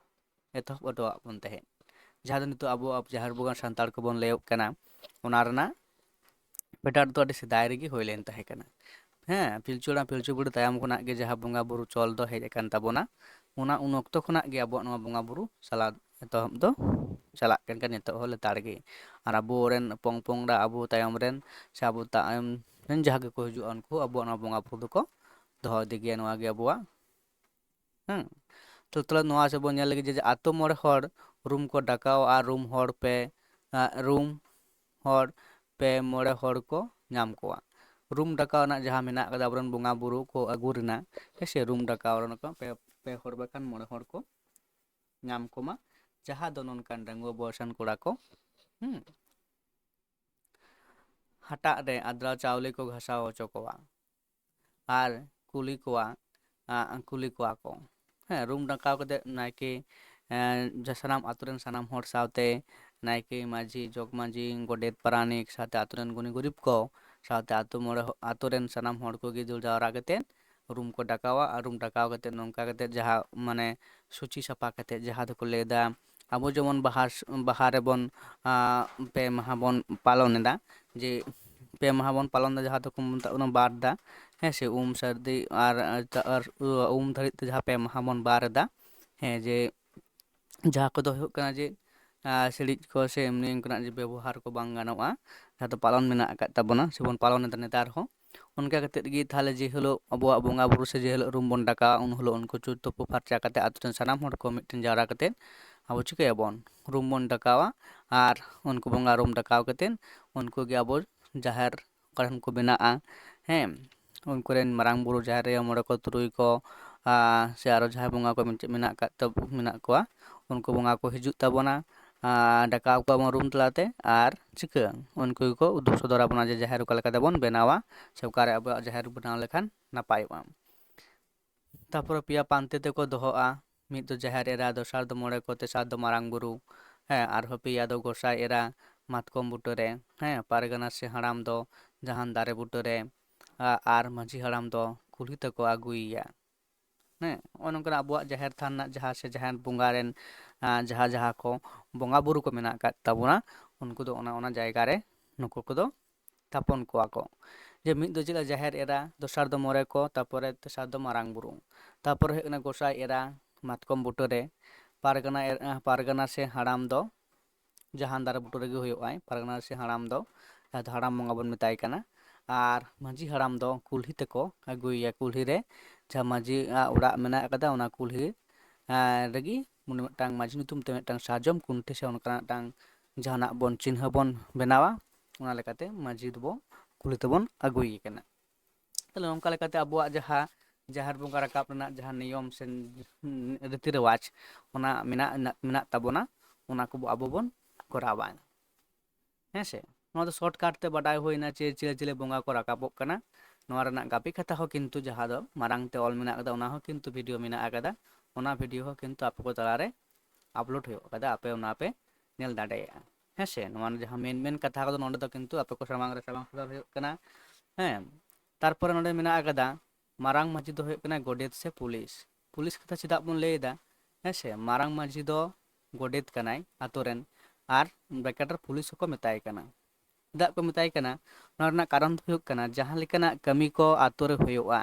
ᱮᱛᱚᱦᱚᱵ ᱦᱚᱴᱚᱣᱟᱜ ᱵᱚᱱ ᱛᱟᱦᱮᱸᱫ, ᱡᱟᱦᱟᱸ ᱫᱚ ᱱᱤᱛᱚᱜ ᱟᱵᱚ ᱡᱟᱦᱮᱨ ᱵᱚᱸᱜᱟ ᱥᱟᱱᱛᱟᱲ ᱠᱚᱵᱚᱱ ᱞᱟᱹᱭᱚᱜ ᱠᱟᱱᱟ, ᱚᱱᱟ ᱨᱮᱱᱟᱜ ᱯᱷᱮᱰᱟᱛ ᱫᱚ ᱟᱹᱰᱤ ᱥᱮᱫᱟᱭ ᱨᱮᱜᱮ ᱦᱩᱭ ᱞᱮᱱ ᱛᱟᱦᱮᱸ ᱠᱟᱱᱟ᱾ ᱦᱮᱸ, ᱯᱤᱞᱪᱩ ᱦᱟᱲᱟᱢ ᱯᱤᱞᱪᱩ ᱵᱩᱲᱦᱤ ᱛᱟᱭᱚᱢ ᱠᱷᱚᱱᱟᱜ ᱜᱮ ᱡᱟᱦᱟᱸ ᱵᱚᱸᱜᱟ ᱵᱩᱨᱩ ᱪᱚᱞ ᱫᱚ ᱦᱮᱡ ᱟᱠᱟᱱ ᱛᱟᱵᱚᱱᱟ, ᱚᱱᱟ ᱩᱱ ᱚᱠᱛᱚ ᱠᱷᱚᱱᱟᱜ ᱜᱮ ᱟᱵᱚᱣᱟᱜ ᱱᱚᱣᱟ ᱵᱚᱸᱜᱟ ᱵᱩᱨᱩ ᱪᱟᱞᱟᱣ ᱮᱛᱚᱦᱚᱵ ᱫᱚ ᱪᱟᱞᱟᱜ ᱠᱟᱱ ᱜᱮᱭᱟ ᱱᱤᱛᱚᱜ ᱦᱚᱸ ᱞᱮᱛᱟᱲ ᱜᱮ᱾ ᱟᱨ ᱟᱵᱚᱨᱮᱱ ᱯᱚᱝ ᱯᱚᱝᱲᱟ, ᱟᱵᱚ ᱛᱟᱭᱚᱢ ᱨᱮᱱ ᱥᱮ ᱟᱵᱚ ᱛᱟᱭᱚᱢ ᱨᱮᱱ ᱡᱟᱦᱟᱸ ᱜᱮᱠᱚ ᱦᱤᱡᱩᱜᱼᱟ, ᱩᱱᱠᱩ ᱟᱵᱚᱣᱟᱜ ᱱᱚᱣᱟ ᱵᱚᱸᱜᱟ ᱵᱩᱨᱩ ᱫᱚᱠᱚ ᱫᱚᱦᱚ ᱤᱫᱤ ᱜᱮᱭᱟ᱾ ᱱᱚᱣᱟ ᱜᱮ ᱟᱵᱚᱣᱟᱜ ᱦᱮᱸ, ᱛᱚ ᱛᱟᱦᱞᱮ ᱱᱚᱣᱟ ᱥᱮᱫ ᱵᱚᱱ ᱧᱮᱞ ᱞᱮᱜᱮ ᱡᱮ, ᱟᱛᱳ ᱢᱚᱬᱮ ᱦᱚᱲ ᱨᱩᱢ ᱠᱚ ᱰᱟᱠᱟᱣ ᱟᱨ ᱨᱩᱢ ᱦᱚᱲ ᱯᱮ, ᱟᱸ, ᱨᱩᱢ ᱦᱚᱲ ᱯᱮ ᱢᱚᱬᱮ ᱦᱚᱲ ᱠᱚ ᱧᱟᱢ ᱠᱚᱣᱟ᱾ ᱨᱩᱢ ᱰᱟᱠᱟᱣ ᱨᱮᱱᱟᱜ ᱡᱟᱦᱟᱸ ᱢᱮᱱᱟᱜ ᱟᱠᱟᱫᱟ, ᱟᱵᱚᱨᱮᱱ ᱵᱚᱸᱜᱟ ᱵᱩᱨᱩ ᱠᱚ ᱟᱹᱜᱩ ᱨᱮᱱᱟᱜ, ᱦᱮᱸ ᱥᱮ, ᱨᱩᱢ ᱰᱟᱠᱟᱣ ᱨᱮᱱᱟᱜ ᱯᱮ, ᱯᱮ ᱦᱚᱲ ᱵᱟᱠᱷᱟᱱ ᱢᱚᱬᱮ ᱦᱚᱲ ᱠᱚ ᱧᱟᱢ ᱠᱚᱢᱟ, ᱡᱟᱦᱟᱸ ᱫᱚ ᱱᱚᱝᱠᱟᱱ ᱰᱟᱺᱜᱩᱣᱟᱹ ᱵᱚᱭᱮᱥᱟᱱ ᱠᱚᱲᱟ ᱠᱚ, ᱦᱩᱸ, ᱦᱟᱴᱟᱜ ᱨᱮ ᱟᱫᱽᱨᱟ ᱪᱟᱣᱞᱮ ᱠᱚ ᱜᱷᱟᱥᱟᱣ ᱦᱚᱪᱚ ᱠᱚᱣᱟ ᱟᱨ ᱠᱩᱞᱤ ᱠᱚᱣᱟ, ᱟ, ᱠᱩᱞᱤ ᱠᱚᱣᱟ ᱠᱚ᱾ ᱦᱮᱸ, ᱨᱩᱢ ᱰᱟᱠᱟᱣ ᱠᱟᱛᱮ ᱱᱟᱭᱠᱮ, ᱮᱸ, ᱡᱟ-, ᱥᱟᱱᱟᱢ ᱟᱛᱳ ᱨᱮᱱ ᱥᱟᱱᱟᱢ ᱦᱚᱲ ᱥᱟᱶᱛᱮ ᱱᱟᱭᱠᱮ, ᱢᱟᱹᱡᱷᱤ, ᱡᱚᱜᱽ ᱢᱟᱹᱡᱷᱤ, ᱜᱚᱰᱮᱛ, ᱯᱟᱨᱟᱱᱤᱠ ᱥᱟᱶᱛᱮ ᱟᱛᱳ ᱨᱮᱱ ᱜᱩᱱᱤ ᱜᱩᱨᱤᱵ ᱠᱚ ᱥᱟᱶᱛᱮ ᱟᱛᱳ ᱢᱚᱬᱮ ᱦᱚ-, ᱟᱛᱳ ᱨᱮᱱ ᱥᱟᱱᱟᱢ ᱦᱚᱲ ᱠᱚ ᱜᱤᱫᱩᱞ ᱡᱟᱣᱨᱟ ᱠᱟᱛᱮ ᱨᱩᱢ ᱠᱚ ᱰᱟᱠᱟᱣᱟ᱾ ᱟᱨ ᱨᱩᱢ ᱰᱟᱠᱟᱣ ᱠᱟᱛᱮ ᱱᱚᱝᱠᱟ ᱠᱟᱛᱮ ᱡᱟᱦᱟᱸ, ᱢᱟᱱᱮ, ᱥᱩᱪᱤ ᱥᱟᱯᱷᱟ ᱠᱟᱛᱮ, ᱡᱟᱦᱟᱸ ᱫᱚᱠᱚ ᱞᱟᱹᱭ ᱮᱫᱟ, ᱟᱵᱚ ᱡᱮᱢᱚᱱ ᱵᱟᱦᱟ ᱥ-, ᱵᱟᱦᱟ ᱨᱮᱵᱚᱱ, ᱟᱸ, ᱯᱮ ᱢᱟᱦᱟ ᱵᱚᱱ ᱯᱟᱞᱚᱱ ᱮᱫᱟ, ᱡᱮ ᱯᱮ ᱢᱟᱦᱟ ᱵᱚᱱ ᱯᱟᱞᱚᱱ ᱮᱫᱟ, ᱡᱟᱦᱟᱸ ᱫᱚᱠᱚ ᱢᱮᱛᱟᱜ ᱠᱟᱱᱟ ᱵᱟᱨ ᱫᱟ, ᱦᱮᱸ ᱥᱮ, ᱩᱢ, ᱥᱟᱹᱨᱫᱤ ᱟᱨ, ᱟᱨ ᱩᱢ ᱫᱷᱟᱹᱨᱤᱡ ᱛᱮ ᱡᱟᱦᱟᱸ ᱯᱮ ᱢᱟᱦᱟ ᱵᱚᱱ ᱵᱟᱨ ᱮᱫᱟ, ᱦᱮᱸ, ᱡᱮ ᱡᱟᱦᱟᱸ ᱠᱚᱫᱚ ᱦᱩᱭᱩᱜ ᱠᱟᱱᱟ ᱡᱮ, ᱟᱸ, ᱥᱤᱬᱤᱡ ᱠᱚ ᱥᱮ ᱮᱢᱱᱤ ᱚᱱᱠᱟᱱᱟᱜ ᱡᱮ ᱵᱮᱵᱚᱦᱟᱨ ᱠᱚ ᱵᱟᱝ ᱜᱟᱱᱚᱜᱼᱟ, ᱡᱟᱦᱟᱸ ᱫᱚ ᱯᱟᱞᱚᱱ ᱢᱮᱱᱟᱜ ᱟᱠᱟᱫ ᱛᱟᱵᱚᱱᱟ ᱥᱮᱵᱚᱱ ᱯᱟᱞᱚᱱ ᱮᱫᱟ ᱱᱮᱛᱟᱨ ᱦᱚᱸ᱾ ᱚᱱᱠᱟ ᱠᱟᱛᱮᱫ ᱜᱮ ᱛᱟᱦᱚᱞᱮ ᱡᱮ ᱦᱤᱞᱳᱜ ᱟᱵᱚᱣᱟᱜ ᱵᱚᱸᱜᱟ ᱵᱩᱨᱩ ᱥᱮ ᱡᱮ ᱦᱤᱞᱳᱜ ᱨᱩᱢ ᱵᱚᱱ ᱰᱟᱠᱟᱣᱟ, ᱩᱱ ᱦᱤᱞᱳᱜ ᱩᱱᱠᱩ ᱪᱩ-, ᱛᱩᱯᱩ ᱯᱷᱟᱨᱪᱟ ᱠᱟᱛᱮᱫ ᱟᱛᱳ ᱨᱮᱱ ᱥᱟᱱᱟᱢ ᱦᱚᱲ ᱠᱚ ᱢᱤᱫᱴᱮᱱ ᱡᱟᱣᱨᱟ ᱠᱟᱛᱮᱫ ᱟᱵᱚ ᱪᱤᱠᱟᱹᱭᱟᱵᱚᱱ? ᱨᱩᱢ ᱵᱚᱱ ᱰᱟᱠᱟᱣᱟ ᱟᱨ ᱩᱱᱠᱩ ᱵᱚᱸᱜᱟ ᱨᱩᱢ ᱰᱟᱠᱟᱣ ᱠᱟᱛᱮᱫ ᱩᱱᱠᱩ ᱜᱮ ᱟᱵᱚ ᱡᱟᱦᱮᱨ ᱚᱠᱟ ᱴᱷᱮᱱ ᱠᱚ ᱵᱮᱱᱟᱜᱼᱟ, ᱦᱮᱸ, ᱩᱱᱠᱩ ᱨᱮᱱ ᱢᱟᱨᱟᱝ ᱵᱩᱨᱩ, ᱡᱟᱦᱮᱨ ᱟᱭᱳ, ᱢᱚᱬᱮ ᱠᱚ ᱛᱩᱨᱩᱭ ᱠᱚ, ᱟᱨ ᱥᱮ ᱟᱨᱚ ᱡᱟᱦᱟᱸᱭ ᱵᱚᱸᱜᱟ ᱠᱚ ᱢᱮᱱᱟᱜ ᱟᱠᱟᱫ ᱛᱟᱵ-, ᱢᱮᱱᱟᱜ ᱠᱚᱣᱟ, ᱩᱱᱠᱩ ᱵᱚᱸᱜᱟ ᱠᱚ ᱦᱤᱡᱩᱜ ᱛᱟᱵᱚᱱᱟ, ᱟᱨ ᱰᱟᱠᱟᱣ ᱠᱚᱣᱟ ᱵᱚᱱ ᱨᱩᱢ ᱛᱟᱞᱟᱛᱮ, ᱟᱨ ᱪᱤᱠᱟᱹ ᱩᱱᱠᱩ ᱜᱮᱠᱚ ᱩᱫᱩᱜ ᱥᱚᱫᱚᱨ ᱟᱵᱚᱱᱟ ᱡᱮ ᱡᱟᱦᱮᱨ ᱚᱠᱟ ᱞᱮᱠᱟᱛᱮ ᱵᱚᱱ ᱵᱮᱱᱟᱣᱟ ᱥᱮ ᱚᱠᱟᱨᱮ ᱟᱵᱚᱣᱟᱜ ᱡᱟᱦᱮᱨ ᱵᱮᱱᱟᱣ ᱞᱮᱠᱷᱟᱱ ᱱᱟᱯᱟᱭᱚᱜᱼᱟ᱾ ᱛᱟᱯᱚᱨᱮ ᱯᱮᱭᱟ ᱯᱟᱱᱛᱮ ᱛᱮᱠᱚ ᱫᱚᱦᱚᱜᱼᱟ, ᱢᱤᱫ ᱫᱚ ᱡᱟᱦᱮᱨ ᱮᱨᱟ, ᱫᱚᱥᱟᱨ ᱫᱚ ᱢᱚᱬᱮ ᱠᱚ, ᱛᱮᱥᱟᱨ ᱫᱚ ᱢᱟᱨᱟᱝ ᱵᱩᱨᱩ, ᱦᱮᱸ, ᱟᱨᱦᱚᱸ ᱯᱮᱭᱟ ᱫᱚ ᱜᱚᱸᱥᱟᱭ ᱮᱨᱟ ᱢᱟᱛᱠᱚᱢ ᱵᱩᱴᱟᱹᱨᱮ, ᱦᱮᱸ, ᱯᱟᱨᱜᱟᱱᱟ ᱥᱮ ᱦᱟᱲᱟᱢ ᱫᱚ ᱡᱟᱦᱟᱱ ᱫᱟᱨᱮ ᱵᱩᱴᱟᱹᱨᱮ, ᱟ-, ᱟᱨ ᱢᱟᱹᱡᱷᱤ ᱦᱟᱲᱟᱢ ᱫᱚ ᱠᱩᱞᱦᱤ ᱛᱮᱠᱚ ᱟᱹᱜᱩᱭᱮᱭᱟ᱾ ᱦᱮᱸ, ᱱᱚᱜᱼᱚ ᱱᱚᱝᱠᱟᱱᱟᱜ ᱟᱵᱚᱣᱟᱜ ᱡᱟᱦᱮᱨ ᱛᱷᱟᱱ ᱨᱮᱱᱟᱜ ᱡᱟᱦᱟᱸ ᱥᱮ ᱡᱟᱦᱮᱨ ᱵᱚᱸᱜᱟ ᱨᱮᱱ, ᱟ, ᱡᱟᱦᱟᱸ, ᱡᱟᱦᱟᱸ ᱠᱚ ᱵᱚᱸᱜᱟ ᱵᱩᱨᱩ ᱠᱚ ᱢᱮᱱᱟᱜ ᱟᱠᱟᱫ ᱛᱟᱵᱚᱱᱟ, ᱩᱱᱠᱩ ᱫᱚ ᱚᱱᱟ, ᱚᱱᱟ ᱡᱟᱭᱜᱟ ᱨᱮ ᱱᱩᱠᱩ ᱠᱚᱫᱚ ᱛᱷᱟᱯᱚᱱ ᱠᱚᱣᱟ ᱠᱚ᱾ ᱡᱮ ᱢᱤᱫ ᱫᱚ ᱪᱮᱫ ᱞᱮᱠᱟ ᱡᱟᱦᱮᱨ ᱮᱨᱟ, ᱫᱚᱥᱟᱨ ᱫᱚ ᱢᱚᱬᱮ ᱠᱚ, ᱛᱟᱯᱚᱨᱮ ᱛᱮᱥᱟᱨ ᱫᱚ ᱢᱟᱨᱟᱝ ᱵᱩᱨᱩ, ᱛᱟᱯᱚᱨᱮ ᱦᱩᱭᱩᱜ ᱠᱟᱱᱟ ᱜᱚᱸᱥᱟᱭ ᱮᱨᱟ ᱢᱟᱛᱠᱚᱢ ᱵᱩᱴᱟᱹᱨᱮ, ᱯᱟᱨᱜᱟᱱᱟ ᱮᱨ-, ᱯᱟᱨᱜᱟᱱᱟ ᱥᱮ ᱦᱟᱲᱟᱢ ᱫᱚ ᱡᱟᱦᱟᱱ ᱫᱟᱨᱮ ᱵᱩᱴᱟᱹ ᱨᱮᱜᱮ ᱦᱩᱭᱩᱜᱼᱟᱭ, ᱯᱟᱨᱜᱟᱱᱟ ᱥᱮ ᱦᱟᱲᱟᱢ ᱫᱚ, ᱡᱟᱦᱟᱸ ᱫᱚ ᱦᱟᱲᱟᱢ ᱵᱚᱸᱜᱟ ᱵᱚᱱ ᱢᱮᱛᱟᱭ ᱠᱟᱱᱟ᱾ ᱟᱨ ᱢᱟᱹᱡᱷᱤ ᱦᱟᱲᱟᱢ ᱫᱚ ᱠᱩᱞᱦᱤ ᱛᱮᱠᱚ ᱟᱹᱜᱩᱭᱮᱭᱟ, ᱠᱩᱞᱦᱤ ᱨᱮ ᱡᱟᱦᱟᱸ ᱢᱟᱹᱡᱷᱤᱭᱟᱜ ᱚᱲᱟᱜ ᱢᱮᱱᱟᱜ ᱟᱠᱟᱫᱟ, ᱚᱱᱟ ᱠᱩᱞᱦᱤ, ᱟᱸ, ᱨᱮᱜᱮ ᱩᱱᱤ ᱢᱤᱫᱴᱟᱝ ᱢᱟᱹᱡᱷᱤ ᱧᱩᱛᱩᱢ ᱛᱮ ᱢᱤᱫᱴᱟᱝ ᱥᱟᱨᱡᱚᱢ ᱠᱩᱱᱴᱷᱤ ᱥᱮ ᱚᱱᱠᱟᱱᱟᱜ ᱢᱤᱫᱴᱟᱝ ᱡᱟᱦᱟᱱᱟᱜ ᱵᱚᱱ ᱪᱤᱱᱦᱟᱹ ᱵᱚᱱ ᱵᱮᱱᱟᱣᱟ, ᱚᱱᱟ ᱞᱮᱠᱟᱛᱮ ᱢᱟᱹᱡᱷᱤ ᱫᱚᱵᱚ ᱠᱩᱞᱦᱤ ᱛᱮᱵᱚᱱ ᱟᱹᱜᱩᱭᱮ ᱠᱟᱱᱟ᱾ ᱛᱟᱦᱞᱮ ᱱᱚᱝᱠᱟ ᱞᱮᱠᱟᱛᱮ ᱟᱵᱚᱣᱟᱜ ᱡᱟᱦᱟᱸ ᱡᱟᱦᱮᱨ ᱵᱚᱸᱜᱟ ᱨᱟᱠᱟᱵ ᱨᱮᱱᱟᱜ ᱡᱟᱦᱟᱸ ᱱᱤᱭᱚᱢ ᱥᱮ ᱨᱤᱛᱤ ᱨᱮᱣᱟᱡᱽ, ᱚᱱᱟ ᱢᱮᱱᱟᱜ, ᱢᱮᱱᱟᱜ ᱛᱟᱵᱚᱱᱟ, ᱚᱱᱟ ᱠᱚᱵᱚ ᱟᱵᱚ ᱵᱚᱱ ᱠᱚᱨᱟᱣᱟ᱾ ᱦᱮᱸ ᱥᱮ? ᱱᱚᱣᱟ ᱫᱚ ᱥᱚᱨᱴᱠᱟᱴ ᱛᱮ ᱵᱟᱰᱟᱭ ᱦᱩᱭᱱᱟ ᱡᱮ ᱪᱤᱞᱤ ᱪᱤᱞᱤ ᱵᱚᱸᱜᱟ ᱠᱚ ᱨᱟᱠᱟᱵᱚᱜ ᱠᱟᱱᱟ᱾ ᱱᱚᱣᱟ ᱨᱮᱱᱟᱜ ᱜᱟᱵᱮ ᱠᱟᱛᱷᱟ ᱦᱚᱸ ᱠᱤᱱᱛᱩ ᱡᱟᱦᱟᱸ ᱫᱚ ᱢᱟᱨᱟᱝ ᱛᱮ ᱚᱞ ᱢᱮᱱᱟᱜ ᱟᱠᱟᱫᱟ, ᱚᱱᱟ ᱦᱚᱸ ᱠᱤᱱᱛᱩ ᱵᱷᱤᱰᱤᱭᱳ ᱢᱮᱱᱟᱜ ᱟᱠᱟᱫᱟ᱾ ᱚᱱᱟ ᱵᱷᱤᱰᱤᱭᱳ ᱦᱚᱸ ᱠᱤᱱᱛᱩ ᱟᱯᱮ ᱠᱚ ᱛᱟᱞᱟᱨᱮ ᱟᱯᱞᱳᱰ ᱦᱩᱭᱩᱜ ᱟᱠᱟᱫᱟ, ᱟᱯᱮ ᱚᱱᱟ ᱯᱮ ᱧᱮᱞ ᱫᱟᱲᱮᱭᱟᱜᱼᱟ᱾ ᱦᱮᱸ ᱥᱮ? ᱱᱚᱣᱟ ᱡᱟᱦᱟᱸ ᱢᱮᱱ ᱢᱮᱱ ᱠᱟᱛᱷᱟ ᱠᱚᱫᱚ ᱱᱚᱰᱮ ᱫᱚ ᱠᱤᱱᱛᱩ ᱟᱯᱮ ᱠᱚ ᱥᱟᱢᱟᱝ ᱨᱮ ᱥᱟᱢᱟᱝ ᱥᱚᱫᱚᱨ ᱦᱩᱭᱩᱜ ᱠᱟᱱᱟ᱾ ᱦᱮᱸ, ᱛᱟᱨᱯᱚᱨᱮ ᱱᱚᱰᱮ ᱢᱮᱱᱟᱜ ᱟᱠᱟᱫᱟ ᱢᱟᱨᱟᱝ ᱢᱟᱹᱡᱷᱤ ᱫᱚ ᱦᱩᱭᱩᱜ ᱠᱟᱱᱟ ᱜᱚᱰᱮᱛ ᱥᱮ ᱯᱩᱞᱤᱥ᱾ ᱯᱩᱞᱤᱥ ᱠᱟᱛᱷᱟ ᱪᱮᱫᱟᱜ ᱵᱚᱱ ᱞᱟᱹᱭ ᱮᱫᱟ? ᱦᱮᱸ ᱥᱮ? ᱢᱟᱨᱟᱝ ᱢᱟᱹᱡᱷᱤ ᱫᱚ ᱜᱚᱰᱮᱛ ᱠᱟᱱᱟᱭ ᱟᱛᱳ ᱨᱮᱱ, ᱟᱨ ᱵᱨᱮᱠᱮᱴ ᱨᱮ ᱯᱩᱞᱤᱥ ᱦᱚᱸᱠᱚ ᱢᱮᱛᱟᱭ ᱠᱟᱱᱟ᱾ ᱪᱮᱫᱟᱜ ᱠᱚ ᱢᱮᱛᱟᱭ ᱠᱟᱱᱟ? ᱚᱱᱟ ᱨᱮᱱᱟᱜ ᱠᱟᱨᱚᱱ ᱫᱚ ᱦᱩᱭᱩᱜ ᱠᱟᱱᱟ, ᱡᱟᱦᱟᱸ ᱞᱮᱠᱟᱱᱟᱜ ᱠᱟᱹᱢᱤ ᱠᱚ ᱟᱛᱳ ᱨᱮ ᱦᱩᱭᱩᱜᱼᱟ,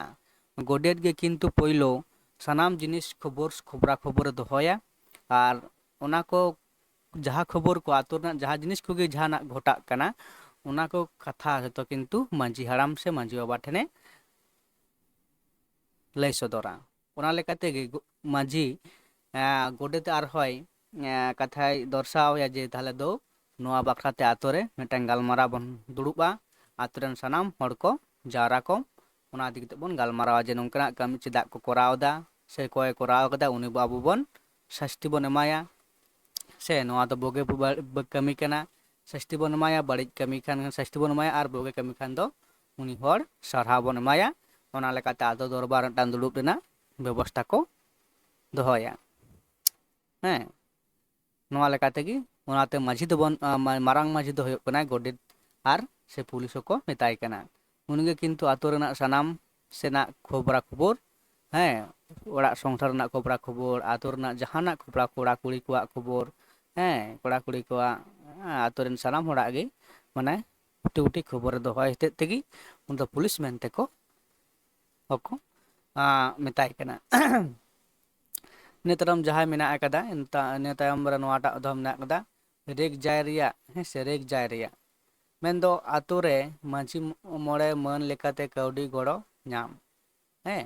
ᱜᱚᱰᱮᱛ ᱜᱮ ᱠᱤᱱᱛᱩ ᱯᱳᱭᱞᱳ ᱥᱟᱱᱟᱢ ᱡᱤᱱᱤᱥ ᱠᱷᱚᱵᱚᱨ, ᱠᱷᱚᱵᱽᱨᱟ ᱠᱷᱚᱵᱚᱨᱮ ᱫᱚᱦᱚᱭᱟ᱾ ᱟᱨ ᱚᱱᱟ ᱠᱚ ᱡᱟᱦᱟᱸ ᱠᱷᱚᱵᱚᱨ ᱠᱚ ᱟᱛᱳ ᱨᱮᱱᱟᱜ ᱡᱟᱦᱟᱸ ᱡᱤᱱᱤᱥ ᱠᱚᱜᱮ ᱡᱟᱦᱟᱱᱟᱜ ᱜᱷᱚᱴᱟᱜ ᱠᱟᱱᱟ, ᱚᱱᱟ ᱠᱚ ᱠᱟᱛᱷᱟ ᱡᱚᱛᱚ ᱠᱤᱱᱛᱩ ᱢᱟᱹᱡᱷᱤ ᱦᱟᱲᱟᱢ ᱥᱮ ᱢᱟᱹᱡᱷᱤ ᱵᱟᱵᱟ ᱴᱷᱮᱱᱮ ᱞᱟᱹᱭ ᱥᱚᱫᱚᱨᱟ᱾ ᱚᱱᱟ ᱞᱮᱠᱟ ᱛᱮᱜᱮ ᱜᱚ-, ᱢᱟᱹᱡᱷᱤ, ᱮᱸ, ᱜᱚᱰᱮᱛ ᱟᱨ ᱦᱚᱸᱭ, ᱮᱸ, ᱠᱟᱛᱷᱟᱭ ᱫᱚᱨᱥᱟᱣ ᱟᱭᱟ ᱡᱮ ᱛᱟᱦᱞᱮ ᱫᱚ ᱱᱚᱣᱟ ᱵᱟᱠᱷᱨᱟ ᱛᱮ ᱟᱛᱳ ᱨᱮ ᱢᱤᱫᱴᱟᱝ ᱜᱟᱞᱢᱟᱨᱟᱣ ᱵᱚᱱ ᱫᱩᱲᱩᱵᱼᱟ, ᱟᱛᱳ ᱨᱮᱱ ᱥᱟᱱᱟᱢ ᱦᱚᱲ ᱠᱚ ᱡᱟᱣᱨᱟ ᱠᱚ, ᱚᱱᱟ ᱤᱫᱤ ᱠᱟᱛᱮ ᱵᱚᱱ ᱜᱟᱞᱢᱟᱨᱟᱣᱟ ᱡᱮ ᱱᱚᱝᱠᱟᱱᱟᱜ ᱠᱟᱹᱢᱤ ᱪᱮᱫᱟᱜ ᱠᱚ ᱠᱚᱨᱟᱣ ᱮᱫᱟ, ᱥᱮ ᱚᱠᱚᱭᱮ ᱠᱚᱨᱟᱣ ᱠᱟᱫᱟ ᱩᱱᱤ ᱵᱚ ᱟᱵᱚ ᱵᱚᱱ ᱥᱟᱹᱥᱛᱤ ᱵᱚᱱ ᱮᱢᱟᱭᱟ, ᱥᱮ ᱱᱚᱣᱟ ᱫᱚ ᱵᱩᱜᱤ ᱵᱟ-, ᱵᱟ-, ᱠᱟᱹᱢᱤ ᱠᱟᱱᱟ, ᱥᱟᱹᱥᱛᱤ ᱵᱚᱱ ᱮᱢᱟᱭᱟ, ᱵᱟᱹᱲᱤᱡ ᱠᱟᱹᱢᱤ ᱠᱷᱟᱱ ᱥᱟᱹᱥᱛᱤ ᱵᱚᱱ ᱮᱢᱟᱭᱟ, ᱟᱨ ᱵᱩᱜᱤ ᱠᱟᱹᱢᱤ ᱠᱷᱟᱱ ᱫᱚ ᱩᱱᱤ ᱦᱚᱲ ᱥᱟᱨᱦᱟᱣ ᱵᱚᱱ ᱮᱢᱟᱭᱟ᱾ ᱚᱱᱟ ᱞᱮᱠᱟᱛᱮ ᱟᱛᱳ ᱫᱚᱨᱵᱟᱨ ᱢᱤᱫᱴᱟᱝ ᱫᱩᱲᱩᱵ ᱨᱮᱱᱟᱜ ᱵᱮᱵᱚᱥᱛᱷᱟ ᱠᱚ ᱫᱚᱦᱚᱭᱟ᱾ ᱦᱮᱸ, ᱱᱚᱣᱟ ᱞᱮᱠᱟ ᱛᱮᱜᱮ ᱚᱱᱟᱛᱮ ᱢᱟᱹᱡᱷᱤ ᱫᱚᱵᱚᱱ, ᱟ, ᱢᱟ-, ᱢᱟᱨᱟᱝ ᱢᱟᱹᱡᱷᱤ ᱫᱚ ᱦᱩᱭᱩᱜ ᱠᱟᱱᱟᱭ ᱜᱚᱰᱮᱛ ᱟᱨ ᱥᱮ ᱯᱩᱞᱤᱥ ᱦᱚᱸᱠᱚ ᱢᱮᱛᱟᱭ ᱠᱟᱱᱟ᱾ ᱩᱱᱤᱜᱮ ᱠᱤᱱᱛᱩ ᱟᱛᱳ ᱨᱮᱱᱟᱜ ᱥᱟᱱᱟᱢ ᱥᱮᱱᱟᱜ ᱠᱷᱚᱵᱽᱨᱟ ᱠᱷᱚᱵᱚᱨ, ᱦᱮᱸ, ᱚᱲᱟᱜ ᱥᱚᱝᱥᱟᱨ ᱨᱮᱱᱟᱜ ᱠᱷᱚᱵᱽᱨᱟ ᱠᱷᱚᱵᱚᱨ, ᱟᱛᱳ ᱨᱮᱱᱟᱜ ᱡᱟᱦᱟᱱᱟᱜ ᱠᱷᱚᱵᱽᱨᱟ, ᱠᱚᱲᱟ ᱠᱩᱲᱤ ᱠᱚᱣᱟᱜ ᱠᱷᱚᱵᱚᱨ, ᱦᱮᱸ, ᱠᱚᱲᱟ ᱠᱩᱲᱤ ᱠᱚᱣᱟᱜ, ᱦᱮᱸ, ᱟᱛᱳ ᱨᱮᱱ ᱥᱟᱱᱟᱢ ᱦᱚᱲᱟᱜ ᱜᱮ ᱢᱟᱱᱮ ᱠᱩᱴᱤ ᱠᱩᱴᱤ ᱠᱷᱚᱵᱚᱨᱮ ᱫᱚᱦᱚᱭ ᱦᱚᱛᱮᱫ ᱛᱮᱜᱮ ᱩᱱᱤ ᱫᱚ ᱯᱩᱞᱤᱥ ᱢᱮᱱᱛᱮ ᱠᱚ ᱦᱚᱸᱠᱚ, ᱟᱸ, ᱢᱮᱛᱟᱭ ᱠᱟᱱᱟ᱾ ᱤᱱᱟᱹ ᱛᱟᱭᱚᱢ ᱡᱟᱦᱟᱸᱭ ᱢᱮᱱᱟᱜ ᱟᱠᱟᱫᱟ, ᱤᱱᱟᱹ ᱛᱟ-, ᱤᱱᱟᱹ ᱛᱟᱭᱚᱢ ᱨᱮ ᱱᱚᱣᱟᱴᱟᱜ ᱫᱚ ᱢᱮᱱᱟᱜ ᱟᱠᱟᱫᱟ ᱨᱮᱜᱽ ᱡᱟᱭ ᱨᱮᱭᱟᱜ, ᱦᱮᱸ ᱥᱮ, ᱨᱮᱜᱽ ᱡᱟᱭ ᱨᱮᱭᱟᱜ᱾ ᱢᱮᱱᱫᱚ ᱟᱛᱳ ᱨᱮ ᱢᱟᱹᱡᱷᱤ ᱢᱚᱬᱮ ᱢᱟᱹᱱ ᱞᱮᱠᱟᱛᱮ ᱠᱟᱹᱣᱰᱤ ᱜᱚᱲᱚ ᱧᱟᱢ᱾ ᱦᱮᱸ,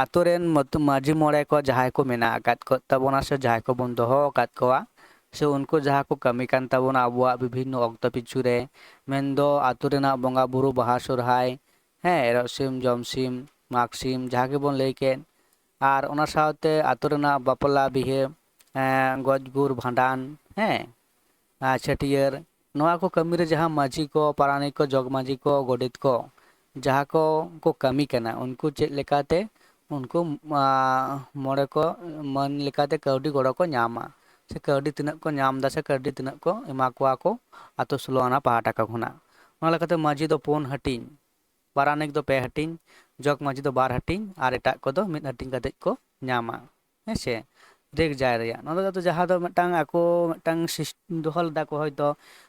ᱟᱛᱳ ᱨᱮᱱ ᱢᱚᱛ-, ᱢᱟᱹᱡᱷᱤ ᱢᱚᱬᱮ ᱠᱚ ᱡᱟᱦᱟᱸᱭ ᱠᱚ ᱢᱮᱱᱟᱜ ᱟᱠᱟᱫ ᱠᱚ ᱛᱟᱵᱚᱱᱟ ᱥᱮ ᱡᱟᱦᱟᱸᱭ ᱠᱚᱵᱚᱱ ᱫᱚᱦᱚ ᱟᱠᱟᱫ ᱠᱚᱣᱟ, ᱥᱮ ᱩᱱᱠᱩ ᱡᱟᱦᱟᱸ ᱠᱚ ᱠᱟᱹᱢᱤ ᱠᱟᱱ ᱛᱟᱵᱚᱱᱟ ᱟᱵᱚᱣᱟᱜ ᱵᱤᱵᱷᱤᱱᱱᱚ ᱚᱠᱛᱚ ᱯᱤᱪᱷᱩ ᱨᱮ, ᱢᱮᱱᱫᱚ ᱟᱛᱳ ᱨᱮᱱᱟᱜ ᱵᱚᱸᱜᱟ ᱵᱩᱨᱩ, ᱵᱟᱦᱟ ᱥᱚᱨᱦᱟᱭ, ᱦᱮᱸ, ᱮᱨᱚᱜ ᱥᱤᱢ, ᱡᱚᱢ ᱥᱤᱢ, ᱢᱟᱜᱽ ᱥᱤᱢ, ᱡᱟᱦᱟᱸ ᱜᱮᱵᱚᱱ ᱞᱟᱹᱭ ᱠᱮᱫ, ᱟᱨ ᱚᱱᱟ ᱥᱟᱶᱛᱮ ᱟᱛᱳ ᱨᱮᱱᱟᱜ ᱵᱟᱯᱞᱟ ᱵᱤᱦᱟᱹ, ᱮᱸ, ᱜᱚᱡ ᱜᱩᱨ ᱵᱷᱟᱸᱰᱟᱱ, ᱦᱮᱸ, ᱟᱨ ᱪᱷᱟᱹᱴᱭᱟᱹᱨ, ᱱᱚᱣᱟ ᱠᱚ ᱠᱟᱹᱢᱤ ᱨᱮ ᱡᱟᱦᱟᱸ ᱢᱟᱹᱡᱷᱤ ᱠᱚ, ᱯᱟᱨᱟᱱᱤᱠ ᱠᱚ, ᱡᱚᱜᱽ ᱢᱟᱹᱡᱷᱤ ᱠᱚ, ᱜᱚᱰᱮᱛ ᱠᱚ, ᱡᱟᱦᱟᱸ ᱠᱚ ᱠᱚ ᱠᱟᱹᱢᱤ ᱠᱟᱱᱟ, ᱩᱱᱠᱩ ᱪᱮᱫ ᱞᱮᱠᱟᱛᱮ ᱩᱱᱠᱩ, ᱟᱸ, ᱢᱚᱬᱮ ᱠᱚ ᱢᱟᱹᱱ ᱞᱮᱠᱟᱛᱮ ᱠᱟᱹᱣᱰᱤ ᱜᱚᱲᱚ ᱠᱚ ᱧᱟᱢᱟ, ᱥᱮ ᱠᱟᱹᱣᱰᱤ ᱛᱤᱱᱟᱹᱜ ᱠᱚ ᱧᱟᱢ ᱮᱫᱟ ᱥᱮ ᱠᱟᱹᱣᱰᱤ ᱛᱤᱱᱟᱹᱜ ᱠᱚ ᱮᱢᱟ ᱠᱚᱣᱟ ᱠᱚ ᱟᱛᱳ ᱥᱳᱞᱳ ᱟᱱᱟ ᱯᱟᱦᱴᱟ ᱠᱚ ᱠᱷᱚᱱᱟᱜ᱾ ᱚᱱᱟ ᱞᱮᱠᱟᱛᱮ ᱢᱟᱹᱡᱷᱤ ᱫᱚ ᱯᱩᱱ ᱦᱟᱹᱴᱤᱧ, ᱯᱟᱨᱟᱱᱤᱠ ᱫᱚ ᱯᱮ ᱦᱟᱹᱴᱤᱧ, ᱡᱚᱜᱽ ᱢᱟᱹᱡᱷᱤ ᱫᱚ ᱵᱟᱨ ᱦᱟᱹᱴᱤᱧ, ᱟᱨ ᱮᱴᱟᱜ ᱠᱚᱫᱚ ᱢᱤᱫ ᱦᱟᱹᱴᱤᱧ ᱠᱟᱛᱮᱫ ᱠᱚ ᱧᱟᱢᱟ, ᱦᱮᱸ ᱥᱮ᱾ ᱨᱮᱠ ᱡᱟᱭ ᱨᱮᱭᱟᱜ ᱱᱚᱣᱟ ᱫᱚ ᱡᱟᱦᱟᱸ ᱫᱚ ᱢᱤᱫᱴᱟᱝ ᱟᱠᱚ ᱢᱤᱫᱴᱟᱝ ᱥᱤᱥ-, ᱫᱚᱦᱚ ᱞᱮᱫᱟ ᱠᱚ ᱦᱚᱭᱛᱳ,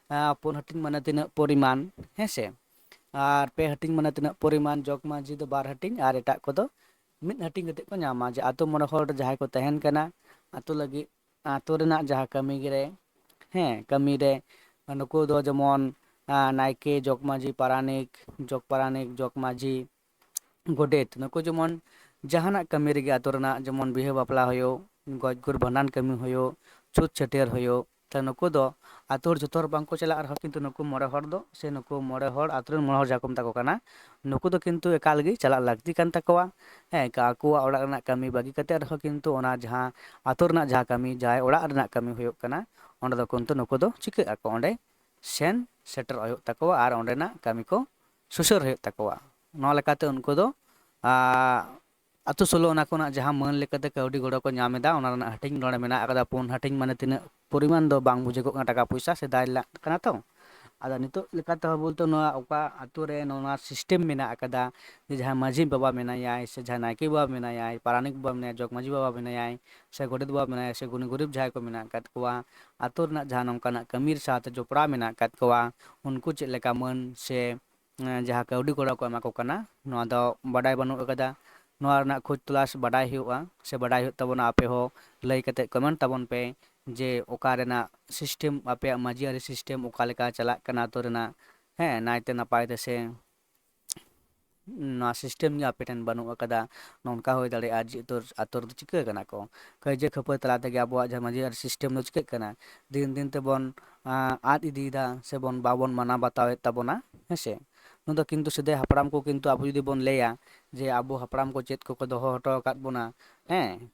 ᱟᱸ, ᱯᱩᱱ ᱦᱟᱹᱴᱤᱧ ᱢᱟᱱᱮ ᱛᱤᱱᱟᱹᱜ ᱯᱚᱨᱤᱢᱟᱱ, ᱦᱮᱸ ᱥᱮ, ᱟᱨ ᱯᱮ ᱦᱟᱹᱴᱤᱧ ᱢᱟᱱᱮ ᱛᱤᱱᱟᱹᱜ ᱯᱚᱨᱤᱢᱟᱱ, ᱡᱚᱜᱽ ᱢᱟᱹᱡᱷᱤ ᱫᱚ ᱵᱟᱨ ᱦᱟᱹᱴᱤᱧ ᱟᱨ ᱮᱴᱟᱜ ᱠᱚᱫᱚ ᱢᱤᱫ ᱦᱟᱹᱴᱤᱧ ᱠᱟᱛᱮᱫ ᱠᱚ ᱧᱟᱢᱟ, ᱡᱮ ᱟᱛᱳ ᱢᱚᱬᱮ ᱦᱚᱲ ᱡᱟᱦᱟᱸᱭ ᱠᱚ ᱛᱟᱦᱮᱱ ᱠᱟᱱᱟ ᱟᱛᱳ ᱞᱟᱹᱜᱤᱫ, ᱟᱛᱳ ᱨᱮᱱᱟᱜ ᱡᱟᱦᱟᱸ ᱠᱟᱹᱢᱤ ᱨᱮ, ᱦᱮᱸ, ᱠᱟᱹᱢᱤ ᱨᱮ ᱱᱩᱠᱩ ᱫᱚ ᱡᱮᱢᱚᱱ, ᱟᱸ, ᱱᱟᱭᱠᱮ, ᱡᱚᱜᱽ ᱢᱟᱹᱡᱷᱤ, ᱯᱟᱨᱟᱱᱤᱠ, ᱡᱚᱜᱽ ᱯᱟᱨᱟᱱᱤᱠ, ᱡᱚᱜᱽ ᱢᱟᱹᱡᱷᱤ, ᱜᱚᱰᱮᱛ, ᱱᱩᱠᱩ ᱡᱮᱢᱚᱱ ᱡᱟᱦᱟᱱᱟᱜ ᱠᱟᱹᱢᱤ ᱨᱮᱜᱮ ᱟᱛᱳ ᱨᱮᱱᱟᱜ ᱡᱮᱢᱚᱱ ᱵᱤᱦᱟᱹ ᱵᱟᱯᱞᱟ ᱦᱩᱭᱩᱜ, ᱜᱚᱡ ᱜᱩᱨ ᱵᱷᱟᱸᱰᱟᱱ ᱠᱟᱹᱢᱤ ᱦᱩᱭᱩᱜ, ᱪᱷᱩᱛ ᱪᱷᱟᱹᱴᱭᱟᱹᱨ ᱦᱩᱭᱩᱜ, ᱛᱟᱦᱞᱮ ᱱᱩᱠᱩ ᱫᱚ ᱟᱛᱳ ᱦᱚᱲ ᱡᱷᱚᱛᱚ ᱦᱚᱲ ᱵᱟᱝᱠᱚ ᱪᱟᱞᱟᱜ ᱨᱮᱦᱚᱸ ᱠᱤᱱᱛᱩ ᱱᱩᱠᱩ ᱢᱚᱬᱮ ᱦᱚᱲ ᱫᱚ ᱥᱮ ᱱᱩᱠᱩ ᱢᱚᱬᱮ ᱦᱚᱲ, ᱟᱛᱳ ᱨᱮᱱ ᱢᱚᱬᱮ ᱦᱚᱲ ᱡᱟᱦᱟᱸ ᱠᱚ ᱢᱮᱛᱟ ᱠᱚ ᱠᱟᱱᱟ, ᱱᱩᱠᱩ ᱫᱚ ᱠᱤᱱᱛᱩ ᱮᱠᱟᱞ ᱜᱮ ᱪᱟᱞᱟᱜ ᱞᱟᱹᱠᱛᱤ ᱠᱟᱱ ᱛᱟᱠᱚᱣᱟ᱾ ᱦᱮᱸ, ᱟᱠᱚᱣᱟᱜ ᱚᱲᱟᱜ ᱨᱮᱱᱟᱜ ᱠᱟᱹᱢᱤ ᱵᱟᱹᱜᱤ ᱠᱟᱛᱮ ᱨᱮᱦᱚᱸ ᱠᱤᱱᱛᱩ ᱚᱱᱟ ᱡᱟᱦᱟᱸ ᱟᱛᱳ ᱨᱮᱱᱟᱜ ᱡᱟᱦᱟᱸ ᱠᱟᱹᱢᱤ, ᱡᱟᱦᱟᱸᱭ ᱚᱲᱟᱜ ᱨᱮᱱᱟᱜ ᱠᱟᱹᱢᱤ ᱦᱩᱭᱩᱜ ᱠᱟᱱᱟ, ᱚᱸᱰᱮ ᱫᱚ ᱠᱤᱱᱛᱩ ᱱᱩᱠᱩ ᱫᱚ ᱪᱤᱠᱟᱹᱜ ᱟᱠᱚ, ᱚᱸᱰᱮ ᱥᱮᱱ ᱥᱮᱴᱮᱨᱚᱜ ᱦᱩᱭᱩᱜ ᱛᱟᱠᱚᱣᱟ ᱟᱨ ᱚᱸᱰᱮᱱᱟᱜ ᱠᱟᱹᱢᱤ ᱠᱚ ᱥᱩᱥᱟᱹᱨ ᱦᱩᱭᱩᱜ ᱛᱟᱠᱚᱣᱟ᱾ ᱱᱚᱣᱟ ᱞᱮᱠᱟᱛᱮ ᱩᱱᱠᱩ ᱫᱚ, ᱟᱸ, ᱟᱛᱳ ᱥᱳᱞᱳ ᱟᱱᱟ ᱠᱷᱚᱱᱟᱜ ᱡᱟᱦᱟᱸ ᱢᱟᱹᱱ ᱞᱮᱠᱟᱛᱮ ᱠᱟᱹᱣᱰᱤ ᱜᱚᱲᱚ ᱠᱚ ᱧᱟᱢ ᱮᱫᱟ, ᱚᱱᱟ ᱨᱮᱱᱟᱜ ᱦᱟᱹᱴᱤᱧ ᱱᱚᱰᱮ ᱢᱮᱱᱟᱜ ᱟᱠᱟᱫᱟ ᱯᱩᱱ ᱦᱟᱹᱴᱤᱧ, ᱢᱟᱱᱮ ᱛᱤᱱᱟᱹᱜ ᱯᱚᱨᱤᱢᱟᱱ ᱫᱚ ᱵᱟᱝ ᱵᱩᱡᱷᱟᱹᱜᱚᱜ ᱠᱟᱱᱟ, ᱴᱟᱠᱟ ᱯᱚᱭᱥᱟ ᱥᱮᱫᱟᱭ ᱨᱮᱱᱟᱜ ᱠᱟᱱᱟ ᱛᱚ᱾ ᱟᱫᱚ ᱱᱤᱛᱚᱜ ᱞᱮᱠᱟᱛᱮ ᱦᱚᱸ ᱵᱚᱞᱛᱮ ᱱᱚᱣᱟ ᱚᱠᱟ ᱟᱛᱳ ᱨᱮ ᱱᱚᱣᱟ ᱥᱤᱥᱴᱮᱢ ᱢᱮᱱᱟᱜ ᱟᱠᱟᱫᱟ, ᱡᱮ ᱡᱟᱦᱟᱸᱭ ᱢᱟᱹᱡᱷᱤ ᱵᱟᱵᱟ ᱢᱮᱱᱟᱭᱟᱭ, ᱥᱮ ᱡᱟᱦᱟᱸᱭ ᱱᱟᱭᱠᱮ ᱵᱟᱵᱟ ᱢᱮᱱᱟᱭᱟᱭ, ᱯᱟᱨᱟᱱᱤᱠ ᱵᱟᱵᱟ ᱢᱮᱱᱟᱭᱟ, ᱡᱚᱜᱽ ᱢᱟᱹᱡᱷᱤ ᱵᱟᱵᱟ ᱢᱮᱱᱟᱭᱟᱭ, ᱥᱮ ᱜᱚᱰᱮᱛ ᱵᱟᱵᱟ ᱢᱮᱱᱟᱭᱟ, ᱥᱮ ᱜᱩᱱᱤ ᱜᱩᱨᱤᱵ ᱡᱟᱦᱟᱸᱭ ᱠᱚ ᱢᱮᱱᱟᱜ ᱟᱠᱟᱫ ᱠᱚᱣᱟ, ᱟᱛᱳ ᱨᱮᱱᱟᱜ ᱡᱟᱦᱟᱸ ᱱᱚᱝᱠᱟᱱᱟᱜ ᱠᱟᱹᱢᱤ ᱥᱟᱶᱛᱮ ᱡᱚᱯᱲᱟᱣ ᱢᱮᱱᱟᱜ ᱟᱠᱟᱫ ᱠᱚᱣᱟ, ᱩᱱᱠᱩ ᱪᱮᱫ ᱞᱮᱠᱟ ᱢᱟᱹᱱ ᱥᱮ, ᱮᱸ, ᱡᱟᱦᱟᱸ ᱠᱟᱹᱣᱰᱤ ᱜᱚᱲᱚ ᱠᱚ ᱮᱢᱟ ᱠᱚ ᱠᱟᱱᱟ, ᱱᱚᱣᱟ ᱫᱚ ᱵᱟᱰᱟᱭ ᱵᱟᱹᱱᱩᱜ ᱟᱠᱟᱫᱟ᱾ ᱱᱚᱣᱟ ᱨᱮᱱᱟᱜ ᱠᱷᱳᱡᱽ ᱛᱚᱞᱟᱥ ᱵᱟᱰᱟᱭ ᱦᱩᱭᱩᱜᱼᱟ, ᱥᱮ ᱵᱟᱰᱟᱭ ᱦᱩᱭᱩᱜ ᱛᱟᱵᱚᱱᱟ᱾ ᱟᱯᱮ ᱦᱚᱸ ᱞᱟᱹᱭ ᱠᱟᱛᱮ ᱠᱚᱢᱮᱱᱴ ᱛᱟᱵᱚᱱ ᱯᱮ ᱡᱮ ᱚᱠᱟ ᱨᱮᱱᱟᱜ ᱥᱤᱥᱴᱮᱢ, ᱟᱯᱮᱭᱟᱜ ᱢᱟᱹᱡᱷᱤ ᱟᱹᱨᱤ ᱥᱤᱥᱴᱮᱢ ᱚᱠᱟ ᱞᱮᱠᱟ ᱪᱟᱞᱟᱜ ᱠᱟᱱᱟ ᱟᱛᱳ ᱨᱮᱱᱟᱜ, ᱦᱮᱸ, ᱱᱟᱭᱛᱮ ᱱᱟᱯᱟᱭ ᱛᱮ ᱥᱮ ᱱᱚᱣᱟ system ᱜᱮ ᱟᱯᱮ ᱴᱷᱮᱱ ᱵᱟᱹᱱᱩᱜ ᱟᱠᱟᱫᱟ, ᱱᱚᱝᱠᱟ ᱦᱩᱭ ᱫᱟᱲᱮᱭᱟᱜᱼᱟ᱾ ᱡᱮ ᱟᱛᱳ ᱟᱛᱳ ᱨᱮᱫᱚ ᱪᱤᱠᱟᱹ ᱠᱟᱱᱟ ᱠᱚ, ᱠᱟᱹᱭᱡᱟᱹ ᱠᱷᱟᱹᱯᱟᱹᱨᱤ ᱛᱟᱞᱟ ᱛᱮᱜᱮ ᱟᱵᱚᱣᱟᱜ ᱡᱟᱦᱟᱸ ᱢᱟᱹᱡᱷᱤ ᱟᱹᱨᱤ system ᱫᱚ ᱪᱤᱠᱟᱹᱜ ᱠᱟᱱᱟ, ᱫᱤᱱ ᱫᱤᱱ ᱛᱮᱵᱚᱱ ᱟᱸ, ᱟᱫ ᱤᱫᱤᱭᱮᱫᱟ ᱥᱮᱵᱚᱱ ᱵᱟᱵᱚᱱ ᱢᱟᱱᱟᱣ ᱵᱟᱛᱟᱣᱮᱫ ᱛᱟᱵᱚᱱᱟ, ᱦᱮᱸ ᱥᱮ᱾ ᱱᱚᱣᱟ ᱫᱚ ᱠᱤᱱᱛᱩ ᱥᱮᱫᱟᱭ ᱦᱟᱯᱲᱟᱢ ᱠᱚ ᱠᱤᱱᱛᱩ ᱟᱵᱚ ᱡᱩᱫᱤ ᱵᱚᱱ ᱞᱟᱹᱭᱟ ᱡᱮ ᱟᱵᱚ ᱦᱟᱯᱲᱟᱢ ᱠᱚ ᱪᱮᱫ ᱠᱚᱠᱚ ᱫᱚᱦᱚ ᱦᱚᱴᱚ ᱟᱠᱟᱫ ᱵᱚᱱᱟ, ᱦᱮᱸ,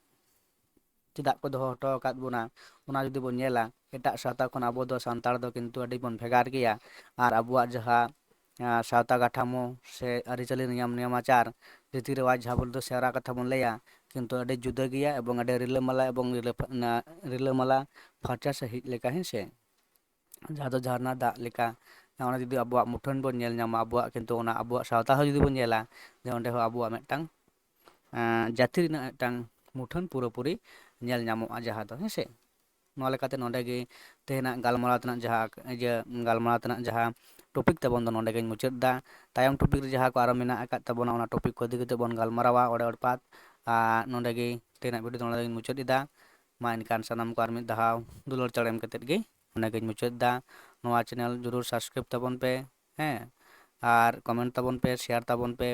ᱪᱮᱫᱟᱜ ᱠᱚ ᱫᱚᱦᱚ ᱦᱚᱴᱚ ᱟᱠᱟᱫ ᱵᱚᱱᱟ, ᱚᱱᱟ ᱡᱩᱫᱤ ᱵᱚᱱ ᱧᱮᱞᱟ, ᱮᱴᱟᱜ ᱥᱟᱶᱛᱟ ᱠᱷᱚᱱ ᱟᱵᱚ ᱫᱚ ᱥᱟᱱᱛᱟᱲ ᱫᱚ ᱠᱤᱱᱛᱩ ᱟᱹᱰᱤ ᱵᱚᱱ ᱵᱷᱮᱜᱟᱨ ᱜᱮᱭᱟ᱾ ᱟᱨ ᱟᱵᱚᱣᱟᱜ ᱡᱟᱦᱟᱸ, ᱟᱸ, ᱥᱟᱶᱛᱟ ᱠᱟᱴᱷᱟᱢᱳ ᱥᱮ ᱟᱹᱨᱤᱪᱟᱹᱞᱤ, ᱱᱤᱭᱚᱢ ᱱᱮᱢᱟᱪᱟᱨ, ᱨᱤᱛᱤ ᱨᱮᱣᱟᱡᱽ, ᱡᱟᱦᱟᱸ ᱵᱚᱞᱮ ᱫᱚ ᱥᱮᱨᱣᱟ ᱠᱟᱛᱷᱟ ᱵᱚᱱ ᱞᱟᱹᱭᱟ, ᱠᱤᱱᱛᱩ ᱟᱹᱰᱤ ᱡᱩᱫᱟᱹ ᱜᱮᱭᱟ ᱮᱵᱚᱝ ᱟᱹᱰᱤ ᱨᱤᱞᱟᱹᱢᱟᱞᱟ ᱮᱵᱚᱝ ᱨᱤᱞᱟᱹ-, ᱚᱱᱟ ᱨᱤᱞᱟᱹᱢᱟᱞᱟ ᱯᱷᱟᱨᱪᱟ ᱥᱟᱺᱦᱤᱡ ᱞᱮᱠᱟ, ᱦᱮᱸ ᱥᱮ᱾ ᱡᱟᱦᱟᱸ ᱫᱚ ᱡᱷᱟᱨᱱᱟ ᱫᱟᱜ ᱞᱮᱠᱟ, ᱚᱱᱟ ᱡᱩᱫᱤ ᱟᱵᱚᱣᱟᱜ ᱢᱩᱴᱷᱟᱹᱱ ᱵᱚᱱ ᱧᱮᱞ ᱧᱟᱢᱟ, ᱟᱵᱚᱣᱟᱜ ᱠᱤᱱᱛᱩ ᱚᱱᱟ ᱟᱵᱚᱣᱟᱜ ᱥᱟᱶᱛᱟ ᱦᱚᱸ ᱡᱩᱫᱤ ᱵᱚᱱ ᱧᱮᱞᱟ, ᱡᱮ ᱚᱸᱰᱮ ᱦᱚᱸ ᱟᱵᱚᱣᱟᱜ ᱢᱤᱫᱴᱟᱝ, ᱮᱸ, ᱡᱟᱹᱛᱤ ᱨᱮᱱᱟᱜ ᱢᱤᱫᱴᱟᱝ ᱢᱩᱴᱷᱟᱹᱱ ᱯᱩᱨᱟᱹᱯᱩᱨᱤ ᱧᱮᱞ ᱧᱟᱢᱚᱜᱼᱟ ᱡᱟᱦᱟᱸ ᱫᱚ, ᱦᱮᱸ ᱥᱮ᱾ ᱱᱚᱣᱟ ᱞᱮᱠᱟᱛᱮ ᱱᱚᱰᱮ ᱜᱮ ᱛᱮᱦᱮᱧᱟᱜ ᱜᱟᱞᱢᱟᱨᱟᱣ ᱛᱮᱱᱟᱜ ᱡᱟᱦᱟᱸ, ᱤᱭᱟᱹ, ᱜᱟᱞᱢᱟᱨᱟᱣ ᱛᱮᱱᱟᱜ ᱡᱟᱦᱟᱸ topic ᱛᱟᱵᱚᱱ ᱫᱚ ᱱᱚᱰᱮ ᱜᱮᱧ ᱢᱩᱪᱟᱹᱫ ᱮᱫᱟ᱾ ᱛᱟᱭᱚᱢ topic ᱨᱮ ᱡᱟᱦᱟᱸ ᱠᱚ ᱟᱨᱚ ᱢᱮᱱᱟᱜ ᱟᱠᱟᱫ ᱛᱟᱵᱚᱱᱟ, ᱚᱱᱟ topic ᱠᱚ ᱤᱫᱤ ᱠᱟᱛᱮ ᱵᱚᱱ ᱜᱟᱞᱢᱟᱨᱟᱣᱟ ᱚᱲᱮ ᱚᱲᱯᱟᱛ᱾ ᱟᱨ ᱱᱚᱰᱮ ᱜᱮ ᱛᱮᱦᱮᱧᱟᱜ video ᱫᱚ ᱱᱚᱰᱮ ᱜᱮᱧ ᱢᱩᱪᱟᱹᱫ ᱮᱫᱟ᱾ ᱢᱟ ᱮᱱᱠᱷᱟᱱ ᱥᱟᱱᱟᱢ ᱠᱚ ᱟᱨ ᱢᱤᱫ ᱫᱷᱟᱣ ᱫᱩᱞᱟᱹᱲ ᱪᱟᱲᱮᱢ ᱠᱟᱛᱮᱫ ᱜᱮ ᱱᱚᱰᱮ ᱜᱮᱧ ᱢᱩᱪᱟᱹᱫ ᱮᱫᱟ᱾ ᱱᱚᱣᱟ channel ᱡᱚᱨᱩᱨ subscribe ᱛᱟᱵᱚᱱ ᱯᱮ, ᱦᱮᱸ, ᱟᱨ comment ᱛᱟᱵᱚᱱ ᱯᱮ, share ᱛᱟᱵᱚᱱ ᱯᱮ᱾